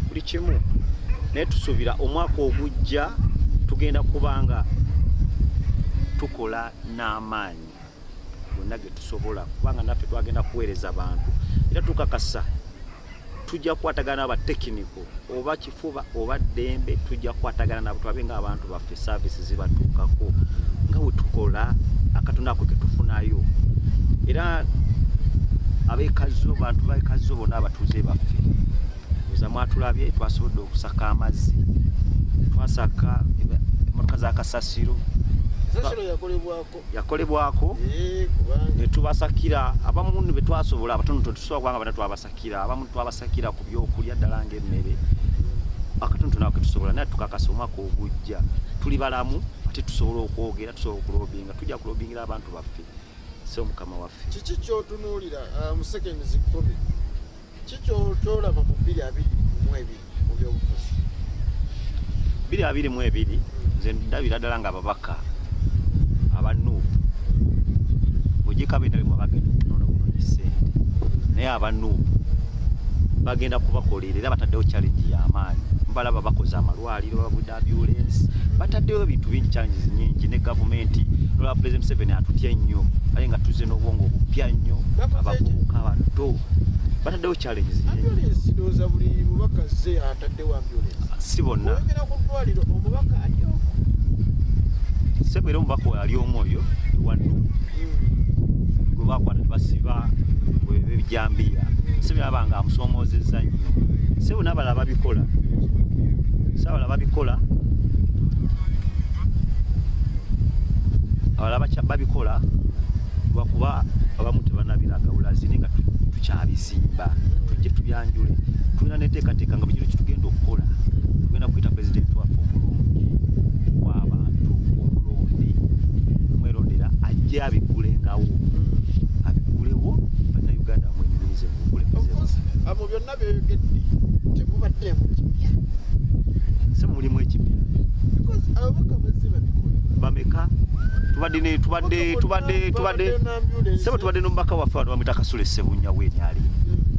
buli kimu. Naye tusuubira omwaka ogujja tugenda kubanga tukola n'amaanyi gonna ge tusobola, kubanga naffe twagenda kuweereza bantu, era tukakasa tujja kukwatagana n'abatekiniko, oba kifuba oba ddembe, tujja kukwatagana nabo tulabe nga abantu baffe service zibatuukako nga bwe tukola akatono ako ke tufunayo. Era ab'ekazo, bantu b'ekazo bonna, abatuuze baffe, oza mwatulabye, twasobodde okusaka amazzi, twasaka emmotoka za kasasiro. Kasasiro yakolebwako. Yakolebwako. Kubanga ne tubasakira abamu ne betwasobola abatono, tetusobola kubanga bana twabasakira abamu, twabasakira ku byokulya ddala ng'emmere, akatonotono ako ketusobola. Naye tukakasa omwaka ogujja tuli balamu, ate tusobola okwogera, tusobola okulobinga, tujja kulobingira abantu baffe. So mukama waffe. Kiki kyotunuulira mu seconds 10? Ki kyolaba mu 2022 mu byobufuzi? 2022 nze ndabira ddala nga ababaka aba NUP, bwegeka bendalemu bagenda okunona bunonyi sente, naye aba NUP bagenda kubakolera, era bataddewo challenge y'amaanyi. Mbalaba bakoze amalwaliro, babagudde ambulance, bataddewo ebintu bingi, challenges nyingi. Ne gavumenti nolaba President Museveni atutya nnyo, aye nga tuze n'obwongo obupya nnyo. Bakoze ki? Abavubuka abato bataddewo challenges nyingi. Ambulance, ndowooza buli mubaka ze ataddewo ambulance. Si bonna. Oyogera ku ddwaliro, omubaka ali omu. Sebo, era omubaka oyo ali omu, oyo ewa NUP gwe bakwata ne basiba ebijambiya, sebo, yaba nga amusomoozezza nnyo. Sebo, n'abalala babikola, si abalala babikola, abalala babikola lwakuba abamu tebanabiraga bulazi, naye nga tukyabizimba, tujje tubyanjule. Tulina neteekateeka nga buli kitugenda okukola, tugenda kuyita pulezidenti waffe omulungi w'abantu, omulonde mwerondera, ajje abiggulengawo, abiggulewo, Bannayuganda bamwenyumirize mu Of bukulembeze. course, mu byonna byoyogedde temubaddeemu kipya. Se mulimu ekipya. Because ababaka bazze babikola. Bameka? Tubadde ne tubadde tubadde tubadde, sebo, tubadde n'omubaka waffe wano bamwita Kasule Ssebunya w'enyali.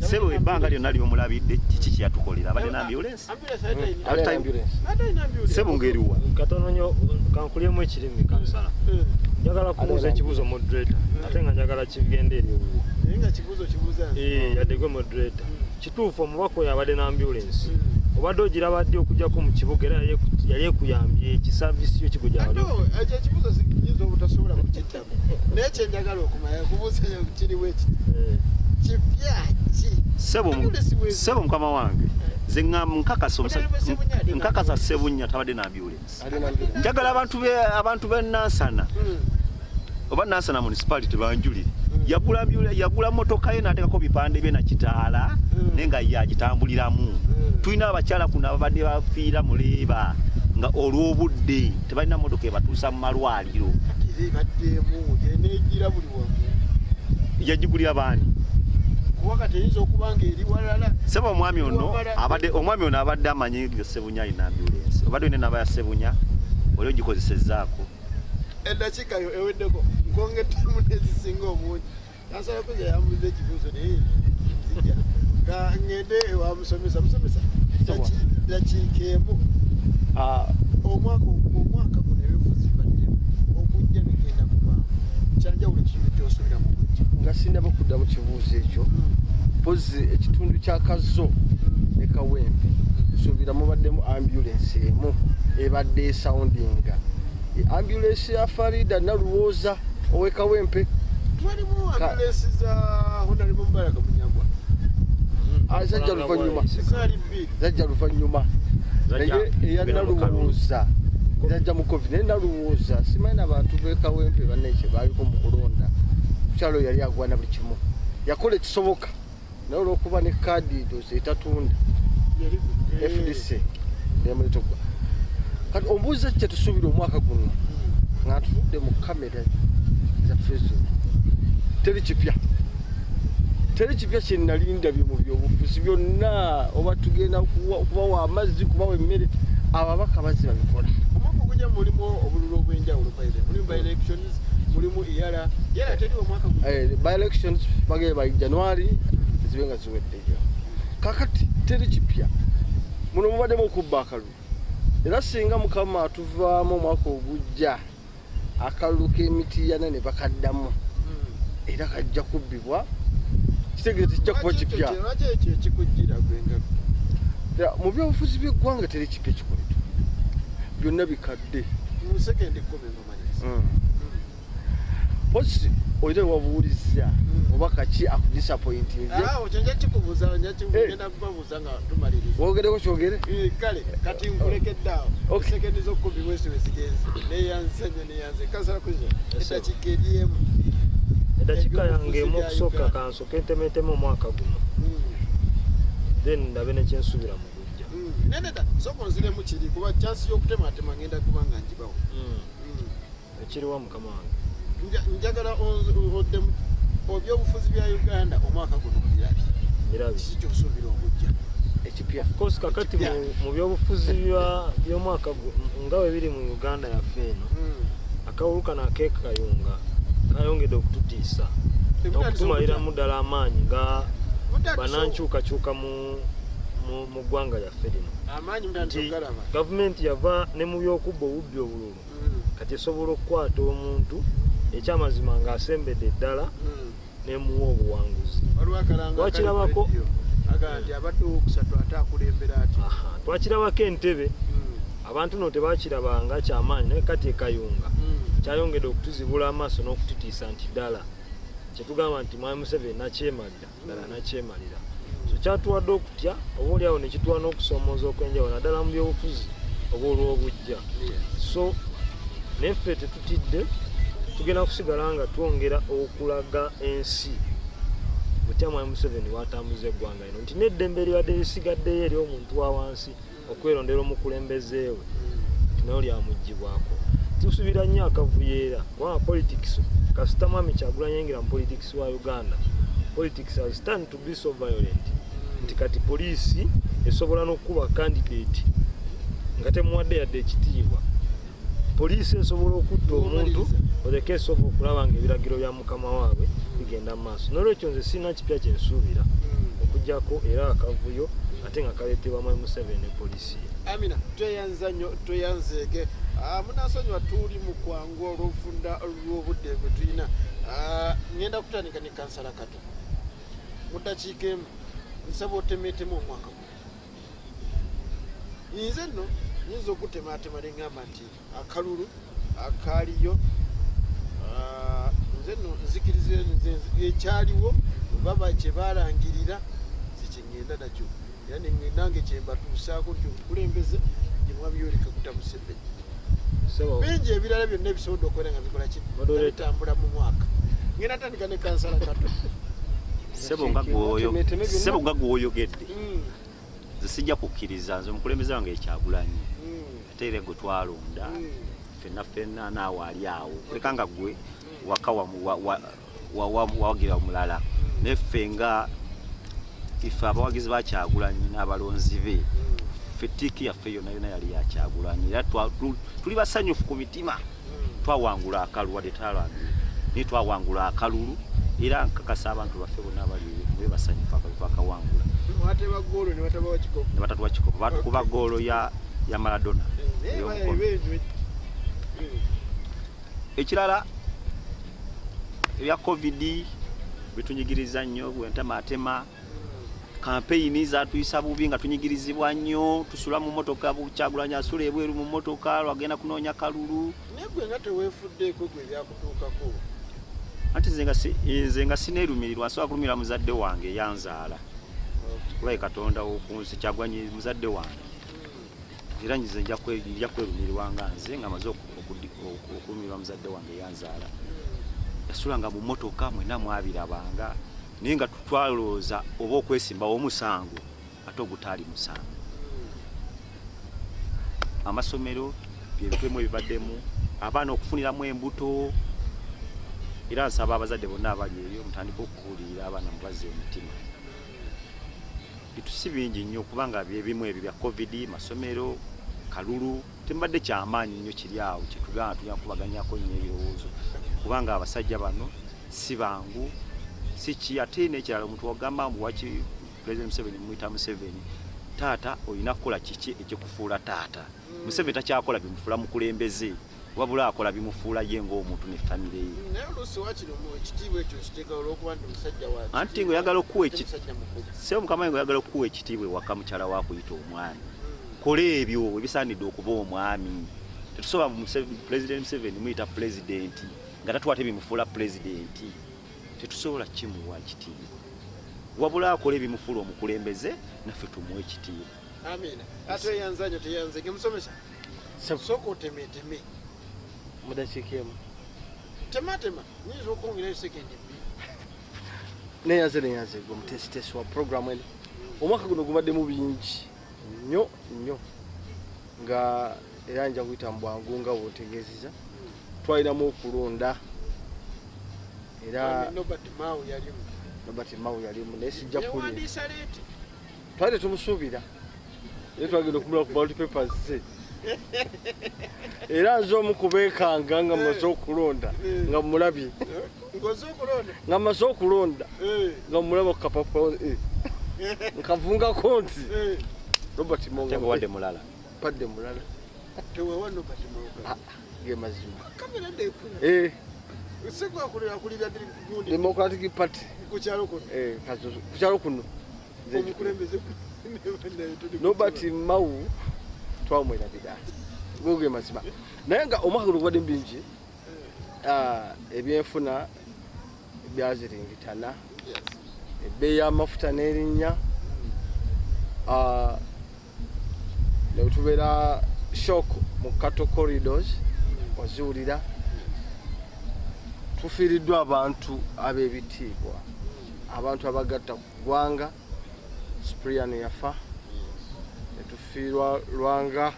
Sebo, ebbanga lyonna lyomulabidde, kiki kyeyatukolera? Abadde n'ambulance? Sebo, ng'eriwa? Katono nnyo, kankulyemu ekirimi. Kansala, njagala kubuuza ekibuuzo moderator, ate nga njagala kigende eri ewuwo. Naye nga kibuuzo kibuuza nze. Yadde gwe moderator, kituufu omubaka oyo abadde n'ambulance? Obadde ogiraba ddi okujjako mu kibuga, era yali ekuyambye eki service yo kigo gyali? No, ekyo ekibuuzo siyinza obutasobola kukiddamu, naye kyenjagala okumanya kubuuza kiriwo eki kipya ki? Sebo, Ambulance sebo, mukama wange, nze ŋŋamba nkakasa Honorable Ssebunya alina nkakasa ambulance. Ssebunya tabadde n'ambulance. Alina ambulance. Njagala abantu b'e Nansana oba Nansana Municipality banjulire. Yagula yagula motoka ye n'ateekako bipande bye nakitaala, naye nga ye agitambuliramu. Tulina abakyala kuno ababadde bafiira mu labour nga olw'obudde tebalina motoka ebatuusa mu malwaliro. Era ebaddeemu yeneegira buli wamu. Yagigulira baani? Kuba kati eyinza okuba nga eri walala. Sebo, omwami ono Wamala- abadde, omwami ono abadde amanyi nga Ssebunya alina ambulance. Obadde olina enamba ya Ssebunya, oli ogikozesezzaako? Eddakiika yo eweddeko, nkongeddemu nezisinga obungi. Kansala kuja yambuza ekibuuzo, naye nzija ka ngende ewa musomesa. Musomesa, dakiika emu. Omwaka guno ebyobufuzi bibaddemu, okujja bigenda kubaamu kyanjawulo. Kibi kyosuubira mu kujja? Nga sinnaba kudda mu kibuuzo ekyo, mpozi ekitundu kya Kazo ne Kawempe, nsuubira mubaddemu ambulance emu ebadde esoundinga. Ambulance ya Farida Naluwooza owekawempe. Twalimu ambulance za Honorable Mubaraka Munyagwa. Zajja luvannyuma. Zaali bbiri. Zajja luvannyuma. Naye eya Naluwooza zajja mu COVID. Naye Naluwooza simanyi n'abantu b'ekawempe bannekye baaliko mu kulonda. Mukyalo yali agwana buli kimu, yakola ekisoboka, naye olw'okuba ne kaadi ndowooza etatunda FDC nemuleeta okuba. Kati ombuuza ki kyetusuubira omwaka guno nga ntutudde mu kamera zaffe zino? Teri kipya, teri kipya kyenali ndabye mu byobufuzi byonna. Oba tugenda kubawa amazzi, kubawa emmere, ababaka bazzi babikola. Omwaka ogujja mulimu obululu obw'enjawulo, by the way. Mulimu by elections, mulimu iyala yala teri omwaka guno. By elections bagenda by January zibe nga ziweddeyo. Kakati teri kipya muno, mubaddemu okubba akalulu. Era singa Mukama atuvaamu omwaka ogujja, akalulu k'emitiyana ne bakaddamu, era kajja kubbibwa. Kitegeeza tekijja kuba kipya. Lwaki ekyo ekikujjira gwenga? Era mu byobufuzi by'eggwanga teri kipya kikoledwa, byonna bikadde. Mu sekendi 10 ngamaliriza. Posi olina wabuulizza oba kaki akudisappointinze? Awo kyo nja kikubuuza, ngenda kubabuuza nga tumaliriza. Wogereko kyogere. Kale kati nkulekedde awo. Sekendi z'okkumi bwesi bwe zigenze. Neyanze nnyo, neyanze. Kansala Kristo, eddakiika eri emu. Eddakiika yange emu. Ebyobufuzi bya Okusooka, Uganda. kansooke ntemeteme omwaka guno, then ndabe nekyensuubira mu gujja. Nedda, sooka onziremu kiri, kuba chance y'okutematema ngenda kuba nga ngibawo. Ekiriwa, mukama wange? Njagala oddemu ebyobufuzi bya Uganda omwaka guno obirabye. Birabye. Kiki kyosuubira ogujja? Ekipya. Of course, kakati mu byobufuzi by'omwaka nga bwe biri mu Uganda yaffe eno, akawulu kano ak'ekayunga kayongedde okututiisa n'okutumaliramu ddala amaanyi nga banankyukakyuka mu ggwanga lyaffe lino. Amaanyi mutandise Nti okugalaba. gavumenti yava ne mu byokubba obubbi obululu, kati esobola okukwata omuntu ekyamazima ng'asembedde ddala nemuwa obuwanguzi. Waliwo akalanga akali ku radio agamba nti abadde owokusatu ate akulembera ati. Aha, twakirabako entebe. Abantu no tebakirabanga kyamaanyi, naye kati ekayunga kyayongedde okutuzibula amaaso n'okututiisa nti ddala kyetugamba nti Mwami Museveni nakyemalira ddala, nakyemalira. So kyatuwadde okutya oba oliawo nekituwa n'okusoomooza okw'enjawulo naddala mu byobufuzi oba olw'obujja. So naye ffe tetutidde, tugenda kusigala nga twongera okulaga ensi butya Mwami Museveni watambuza eggwanga lino, nti n'eddembe eribadde lisigaddeyo eri omuntu wa wansi okwerondera omukulembeze we, nti nayo lyamugibwako. Tusuubira nnyo akavuyeera, kubanga politics, kasita Mwami Kyagulanyi yayingira mu politics wa Uganda, politics has turned to be so violent nti kati poliisi esobola n'okukuba candidate nga temuwadde yadde ekitiibwa. Poliisi esobola okutta omuntu oleke esobola okulaba nga ebiragiro bya mukama waabwe bigenda mu maaso. Nolwekyo nze sirina kipya kyensuubira okugjako era akavuyo, ate nga kaleetebwa Mwami Museveni ne poliisi ye. Amina, tweyanza nnyo, tweyanzeege. Munansonyiwa, tuli mu kwangu olw'ofunda lw'obudde bwe tulina. Ngenda kutandika ne Kansala Kato. Mu ddakiika emu nsaba otemeetemu omwaka guno. Nze nno nyinza okutematema neŋŋamba nti akalulu akaaliyo, nze nno nzikiriza nze ekyaliwo baba kye baalangirira, nze kyeŋŋenda nakyo, era nange kyembatuusaako nti obukulembeze ye Mwami Yoweri Kaguta Museveni. Bingi ebirala byonna ebisobodde okubeera nga bikola ki, nga Moderator. bitambula mu mwaka. Ngenda tandika ne Kansala Kato. Sebo nga Temeteme byonna. Sebo nga gwoyogedde, nze sijja kukkiriza. Nze omukulembeze wange Ekyagulanyi, ate era gwe twalonda ffenna ffenna, naawe ali awo leka nga gwe waka wawagira omulala, naye ffe nga ife abawagizi ba Kyagulanyi n'abalonzi be, ffe tiiki yaffe yonna yonna yali ya Kyagulanyi, era tuli basanyufu ku mitima. Twawangula akalulu, wadde twalangirira, naye twawangula akalulu, era nkakasa abantu baffe bonna abali be basanyufu, akalulu twakawangula. Mwateba goolo ne batabawa kikopo. Ne batatuwa kikopo, batukuba goolo ya Maradona ey'omukono. Ekirala, ebya COVID bitunyigiriza nnyo, bwentematema. Kampeyini zatuyisa bubi nga tunyigirizibwa nnyo, tusula mu mmotoka, Kyagulanyi asula ebweru mu mmotoka lwagenda kunoonya kalulu. Naye gwe nga teweefuddeeko gwe ebyakutuukako? Anti nze nga sineerumirirwa, nsobola kulumira muzadde wange eyanzaala. Kulaye Katonda w'oku nsi, Kyagulanyi muzadde wange, era nze nja kwerumirirwa nga nze nga maze okulumirwa muzadde wange eyanzaala. Yasulanga mu mmotoka, mwenna mwabirabanga, naye nga twalowooza oba okwesimbawo omusango ate ogutaali musango. Amasomero byebitwemu ebibaddemu abaana okufuniramu embuto, era nsaba abazadde bonna abali eyo mutandike okubuulirira abaana, mubazze emitima. Bintu si bingi nnyo kubanga byebimu ebyo bya COVID, masomero, kalulu, tembadde kyamaanyi nnyo kiri awo kyetugamba tulina kubaganyako nnyo ebirowoozo, kubanga abasajja bano si bangu si ki. Ate n'ekirala, omuntu wagamba mbu waki President Museveni muyita Museveni taata, olina kukola kiki ekikufuula taata? Museveni takyakola bimufuula mukulembeze, wabula akola bimufuula ye ng'omuntu ne famire ye. Naye oluusi wakiri mu ekitiibwa ekyo kiteeka olw'okuba nti musajja wa Anti ng'oyagala okuwa ate musajja mukulu. Sebo mukama, ng'oyagala okuwa ekitiibwa ewaka, mukyala wakuyita omwami, kola ebyo ebisaanidde okuba omwami. Tetusobola President Museveni muyita pulezidenti nga tatwate bimufuula pulezidenti, tetusobola kimuwa kitiibwa, wabula akola ebimufuula omukulembeze, naffe tumuwe ekitiibwa. Amiina, ate yanza nyo teyanzege musomesa. Sooka otemeteme. Mu dakiika emu. Tematema, nyinza okwongerayo sekendi 2. Neyanze, neyanze gwe omuteesiteesi wa programu eno. Omwaka guno gubaddemu bingi nnyo nnyo, nga era nja kuyita mu bwangu nga bwontegeezeza. Twalinamu okulonda era Norbert Mao yalimu. Norbert Mao yalimu, naye sijja kulimba. Yewandiisa late. Twali tetumusuubira, naye twagenda okumula ku ballot papers ze, era nze omu kubeekanga nga mmaze okulonda nga mulabye. Ngoze okulonda. Nga mmaze okulonda nga mulaba ku kapapula, nkavungako nti Robert Mao. Ate nga wadde mulala. Padde mulala. Tewewa Norbert Mao. Ah, ge mazima. Kamera ndekula. Segwakulira akulira gundi. Democratic Party. Ku kyalo kuno. Ku kyalo kuno. Omukulembeze. Norbert Mao twamwerabira, go ge mazima. Naye nga omwaka guno gubadde bingi, ebyenfuna byaziringitana, ebbeeyi y'amafuta n'erinnya, ne tubeera shock mu cattle corridors oziwulira. Tufiiriddwa abantu ab'ebitiibwa, abantu abagatta ku ggwanga. Cyprian yafa, netufiirwa Lwanga,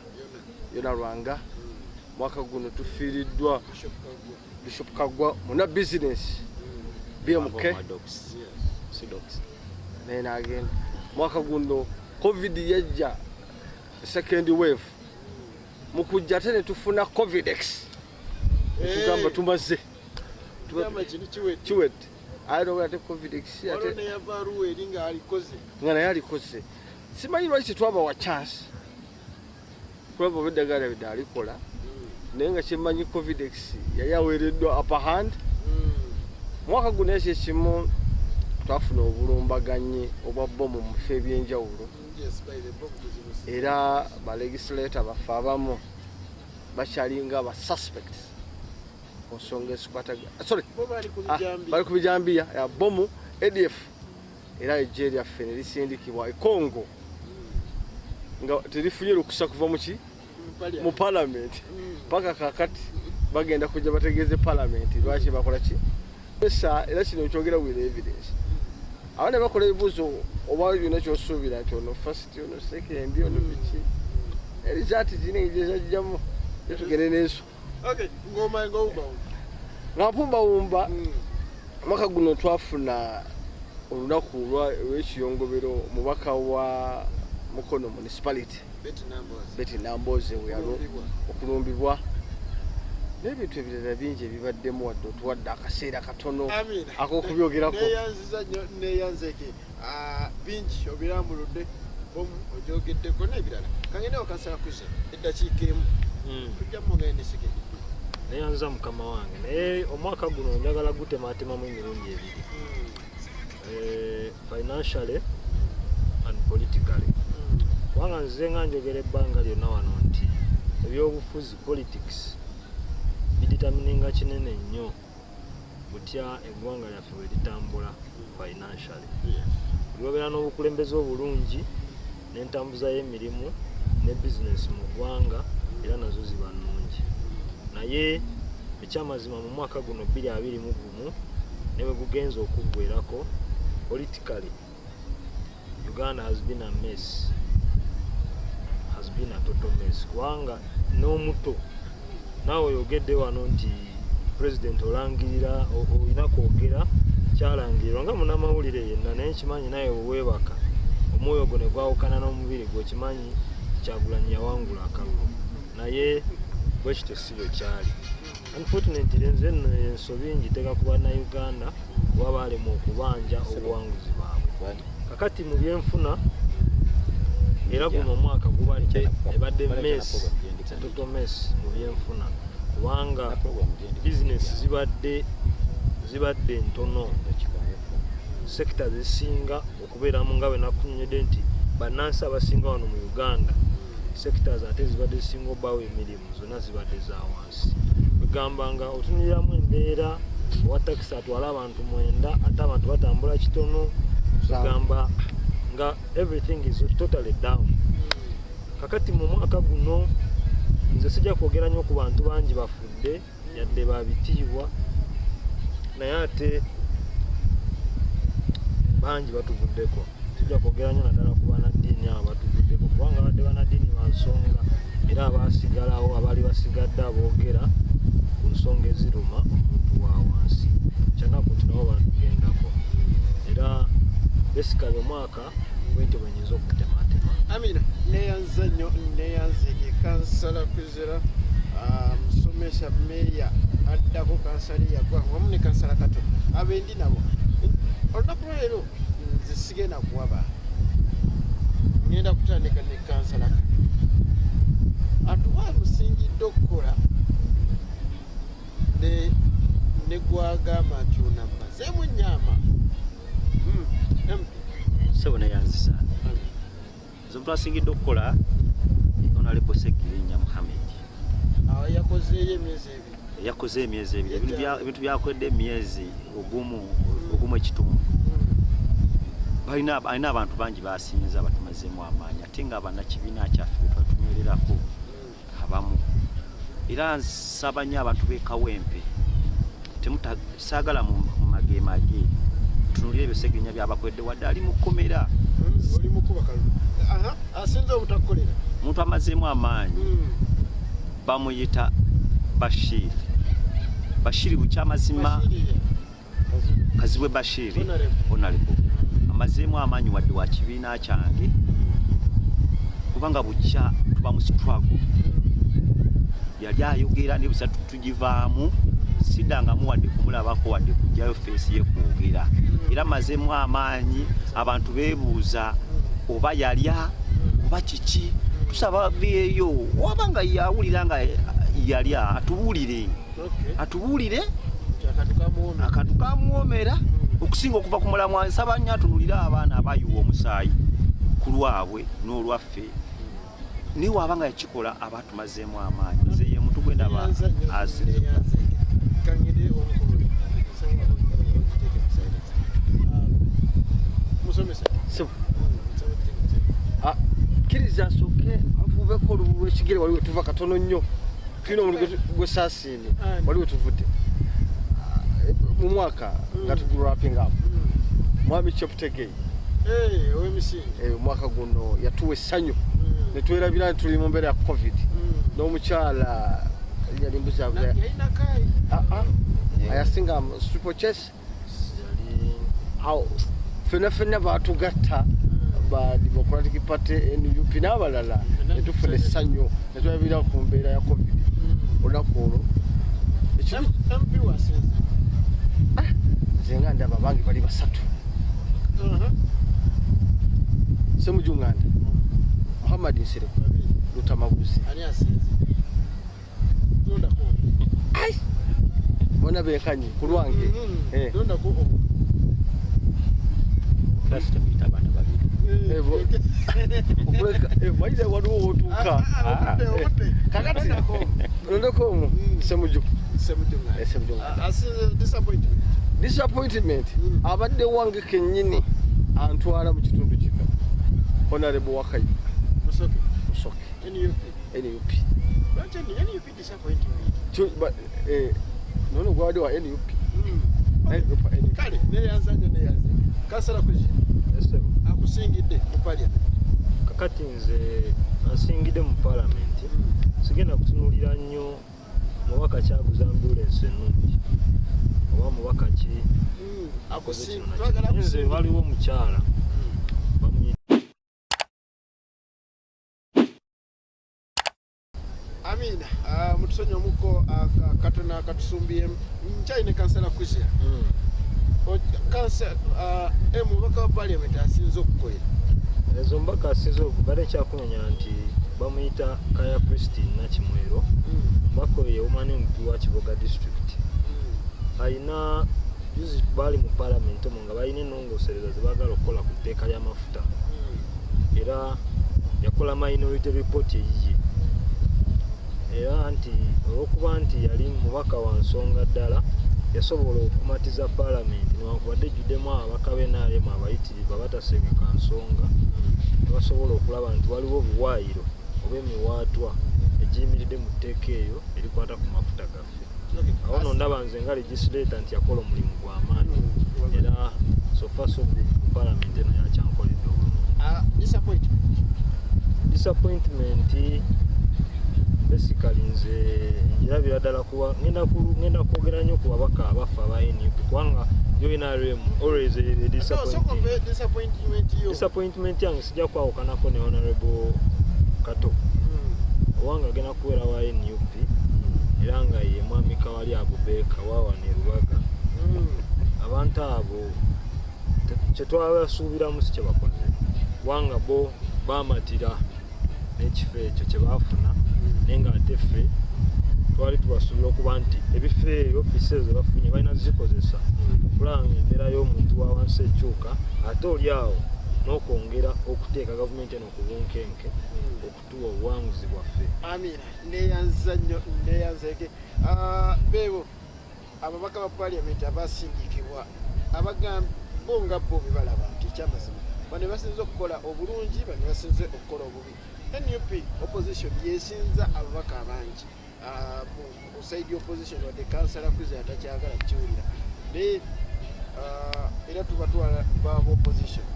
Yona Lwanga. Mwaka guno tufiiriddwa Bishop Kaggwa, muna bizinesi BMK, naye nagenda. Mwaka guno COVID yajja, second wave. Mukujja ate netufuna Covidex, netugamba tumaze. Tugamba kino kiwedde. Kiwedde, aye noba ate Covidex waliwo ate neyava Arua eri nga alikoze. Nga naye alikoze. Simanyi lwaki tetwabawa chance kulaba oba eddagala lyabwe alikola, naye nga kyemmanyi Covidex yali aweereddwa upper hand. Mwaka guno ekyo ekimu twafuna obulumbaganyi obwa bomu mu bifo ebyenjawulo. Yes, by the bomb tuzibuse. Era balegislator baffe abamu bakyalinga aba suspects ku nsonga ezikwataga, sorry, Bo bali ku bijambiya. Bali ku bijambiya ya bomu ADF, era ejje lyaffe ne lisindikibwa e Congo nga terifunye lukusa kuva muki mu parliament. Paka kakati bagenda kujja bategeeze parliament lwaki bakola ki. Esa era kino nkyogera with evidence. Awo ne bakola ebibuuzo oba byonna kyosuubira nti ono first, ono second, ono biki, erizati zina ezajjamu, tugende n'enso. Okay, ngoma ng'owumbawumba. Nga mpumbawumba, omwaka guno twafuna olunaku olw'ekiyongobero, omubaka wa Mukono Municipality Betty Nambooze. Betty Nambooze we Okulumbibwa. Okulumbibwa n'ebintu ebirala bingi ebibaddemu, wadde otuwadde akaseera katono Amina. ak'okubyogerako. Neyanziza nnyo, neyanzeke. Bingi obirambuludde, bomu ogyogeddeko n'ebirala. Kangende wakansala kuze eddakiika emu. Tujja mwongera ne sekendi 2. Neyanza mukama wange, naye omwaka guno njagala gutematemamu emirundi ebiri. Financially Politically, kubanga nzize nga njogera ebbanga lyonna wano nti ebyobufuzi, politics, bidetermininga kinene nnyo butya eggwanga lyaffe bwe litambula financially. Buli wabeera n'obukulembeze obulungi, n'entambuza y'emirimu ne bizinesi mu ggwanga era nazo ziba nnungi. Naye ekyamazima, mu mwaka guno 2021 ne bwe gugenza okuggwerako, politically Uganda has been a mess, has been a total mess, kubanga n'omuto naawe oyogedde wano nti president olangirira, olina kwogera kyalangirirwa nga munnamawulire yenna, naye nkimanyi naye bweweebaka omwoyo gwo ne gwawukana n'omubiri gwe, okimanyi Kyagulanyi yawangula akalulu, naye bwe kityo si bwe kyali. Unfortunately, nze nno ensobi ngiteeka ku Bannayuganda kuba baalemwa okubanja obuwanguzi bwabwe. Kakati mu byenfuna era guno omwaka gubadde, ebadde mess, total mess mu byenfuna, kubanga bizinesi zibadde ntono. Sector zisinga okubeeramu, nga bwe nakunyonyodde nti bannansi abasinga wano mu Uganda, sectors ate zibadde zisinga obbaawo emirimu zonna zibadde za wansi. Kwegamba nga otunuliramu embeera, owa takisi atwala abantu 9, ate abantu batambula kitono. Kwegamba nga everything is totally down. Kakati mu mwaka guno nze sijja kwogera nnyo ku bantu bangi bafudde yadde babitiibwa, naye ate bangi batuvuddeko. Sijja kwogera nnyo naddala ku banaddiini abo batuvuddeko, kubanga badde banaddiini ba nsonga era abasigalawo, abaali basigadde aboogera ku nsonga eziruma omuntu wa wansi. Kyanaku nti nabo batugendako. Era basically omwaka bwentyo bwe nyinza okutematema. Amina, neyanza nnyo, neyanzege kansala Kwizera, musomesa, meeya addako kansala yagwa wamu ne kansala Kato abendi nabo. Olunaku lwaleero nze sigenda kuwaba, ngenda kutandika ne kansala Kato atuwa musingidde okukola ne gwagamba nti onammazeemu nyama. MP. Sebo, neyanzisa. Nze omuntu asingidde okukola, Honorable Segirinya Muhammed. Awo yakozeeyo emyezi 2. Yakoze emyezi 2. Ebintu byakoledde emyezi ogumu, ogumu ekitundu. Alina abantu bangi basinza batumazeemu amaanyi, ate nga bannakibiina kyaffe bwe twatunywererako abamu. Era nsaba nnyo abantu b'e Kawempe, saagala mu magemage, tunulire ebyo Segirinya byabakoledde wadde ali mu kkomera. Oli mukuba kalulu. Aha, asinze obutakukolera. Omuntu amazeemu amaanyi bamuyita Bashiri. Bashiri bukyamazima Kazibwe Bashiri. Honorable. Honorable amazeemu amaanyi wadde wa kibiina kyange, kubanga bukya tuba mu struggle yali ayogera naye busa tugivaamu, siddangamu wadde kumulabako wadde kugjayo face ye kwogera. Era mazeemu amaanyi, abantu beebuuza oba yalya oba kiki. Tusaba aveeyo, oba nga yawulira nga yalya atubuulire. Atubuulire. Akantu kamuwomera. Akantu kamuwomera okusinga okuva ku mulamwa. Nsaba nnyo atunulire abaana abayiwa omusaayi ku lwabwe n'olwaffe, naye waaba nga yakikola aba atumazeemu amaanyi. Nze ye muntu gwendaba Neyanza nnyo, asinze. neyanza. Kangende omukulu, nsaba ogiteeke mu silence. Musomesa. Sebo. Nsaba ogiteeke mu silence. Ah, kkiriza asooke nvubeko olubu lw'ekigere. Wali wetuva katono nnyo, tulina omulimu gwesaasiimye. Ani? Wali wetuvudde. Ah, mu mwaka nga tugu-wrapping up, mwami Cheptegei. Eh, ow'emisinde. Omwaka guno yatuwa essanyu netwerabira nti tuli mu mbeera ya COVID. N'omukyala yali mbuzabuza. Yalina kaayi. Ayasinga steeplechase awo, ffenna ffenna batugatta ba Democratic Party, NUP n'abalala, netufuna essanyu netwerabira ku mbeera ya COVID olunaku olwo. MP wasinze. Nze nga ndaba bangi bali basatu: Semujunganda, Muhammad Nsereko, Babiri. Lutamaguzi. Ani asinze? Londako. Bona benkanyi ku lwange. Londako omu. Class temuyita abaana babiri. Okuleka mayire waliwo wotuuka. Ah, obudde, obudde. Kakati Londako. londeko omu. Semuju. Ssemujju. Ssemujju. Asinze disappointment. Disappointment, abadde wange kennyini antwala mu kitundu kino, Honorable Wakayi Musoke. Musoke. NUP. NUP. Lwaki NUP disappointment? Nono gwabadde wa NUP. NUP. Kale neyanza nnyo, neyanza. Kansala Kuzi, akusingidde mu parliament. Kakati nze ansingidde mu palamenti, sigenda kutunuulira nnyo mubaka kyaguza ambulensi ennungi oba mubaka ki akoze kino na Twagala kino. Nze akusingidde. waliwo omukyala bamuyita Amina, mutusonyi omuko katono akatusumbyemu. Nkyalina kansala Kuzira. Mubaka wa parliament asinze okukolera. Ezo mbaka asinze okubala ekyakunonya nti bamuyita Kaya Christine Nakimwero. Omubaka oyo ye woman MP wa Kiboga district. Alina juzi baali mu palamenti omwo nga balina ennongoosereza ze baagala okukola ku tteeka ly'amafuta, era yakola minority report eyiye, era nti olwokuba nti yali mubaka wa nsonga ddala, yasobola okumatiza palamenti newankubadde ejjuddemu ababaka b'NRM abayitirivu abatasengeka nsonga, ne basobola okulaba nti waliwo obuwaayiro oba emiwaatwa egiyimiridde mu tteeka eyo erikwata ku mafuta gaffe. Awo nno ndaba nze nga legislator nti yakola omulimu gw'amaanyi, era so far so good, mu palamenti eno yakyankoledde obulungi. Disappointment. Disappointment basically nze njirabira ddala kuba ngenda kwogera nnyo ku babaka abafa aba NUP, kubanga yo NRM always a No, disappointing. sooka ompe disappointment yo. Disappointment yange sijja kwawukanako ne Honorable Kato, obanga agenda kubeera wa NUP, era nga ye mwami Kawali Abubeeka wawana e Lubaga. Abantu abo kyetwabasuubiramu si kyebakoze, kubanga bo bamatira n'ekifo ekyo kye baafuna, naye nga ate ffe twali tubasuubira okuba nti ebifo ebyo, ofiisi ezo bafunye, balina zikozesa okulaba nga embeera y'omuntu wa wansi ekyuka, ate oli awo n'okwongera okuteeka gavumenti eno ku bunkenke okutuwa obuwanguzi bwaffe. Amina, neyanza nnyo, neyanzeke. Beebo ababaka ba parliament abasindikibwa abagamba bo nga bo bebalaba nti ekyamazima bano basinze okukola obulungi, bano basinze okukola obubi. NUP opposition yesinza ababaka abangi. Mu side opposition, wadde kansala Kwiza atakyagala kukiwulira, naye era tubatwala baba opposition,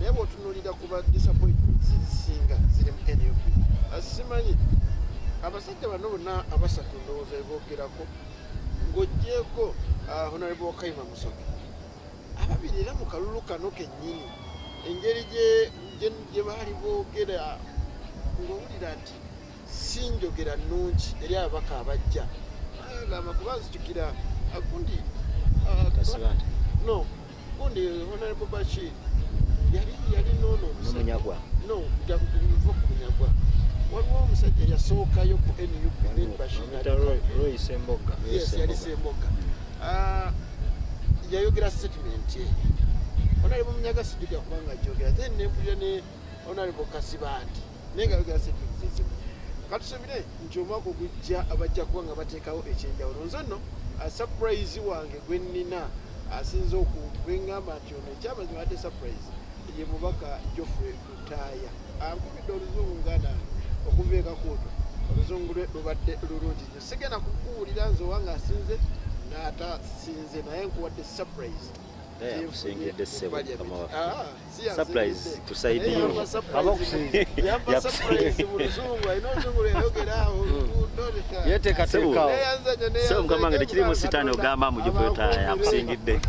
naye bw'otunuulira kuba disappointments zisinga ziri mu NUP. Simanyi abasajja bano bonna abasatu ndowooza bebogerako ng'oggyeko Honorable Wakayima Musoke, ababiri era mu kalulu kano kennyini engeri gye baali boogera ng'owulira nti si njogera nnungi eri ababaka abajja. Agamba kuba nzijukira gundi Kasibante. No, gundi Honorable Bashir yali noono omusajja. N'Omunyagwa. No, nva ku Munyagwa, waliwo omusajja yasookayo ku NUP, then Bashir. Bamuyita Roy Semboga. Yes, yali Semboga. Yayogera statement eyo. Honorable Munyaga sijjukira kubanga ajogera, then nempulira ne Honorable Kasibante naye nga ayogera statement zezimu. Katusubire nti omwaka ogujja abajja kuba nga bateekawo ekyenjawulo. Nze nno surprise wange gwe nnina asinze gwe ŋŋamba nti ono ekyamazima adde surprise ye mubaka Geoffrey Lutaaya. Ankubidde oluzungu nga nange okuva e Kakuuto, oluzungu lwe lubadde lulungi nnyo. Sigenda kukuwulira nze owange asinze n'atasinze, naye nkuwadde surprise. Naye yakusingidde ssebo, mukama waffe. Ah, si yansingidde. Surprise tusaidiyo. Naye yampa surprise Abakusinze. yampa surprise mu luzungu, alina oluzungu lweyogera awo. Yeteekateekaawo. Neyanza nnyo, neyanza Ssebo mukama wange, nnyo. tekirimu sitaani ogamba mbu Geoffrey Lutaaya akusingidde.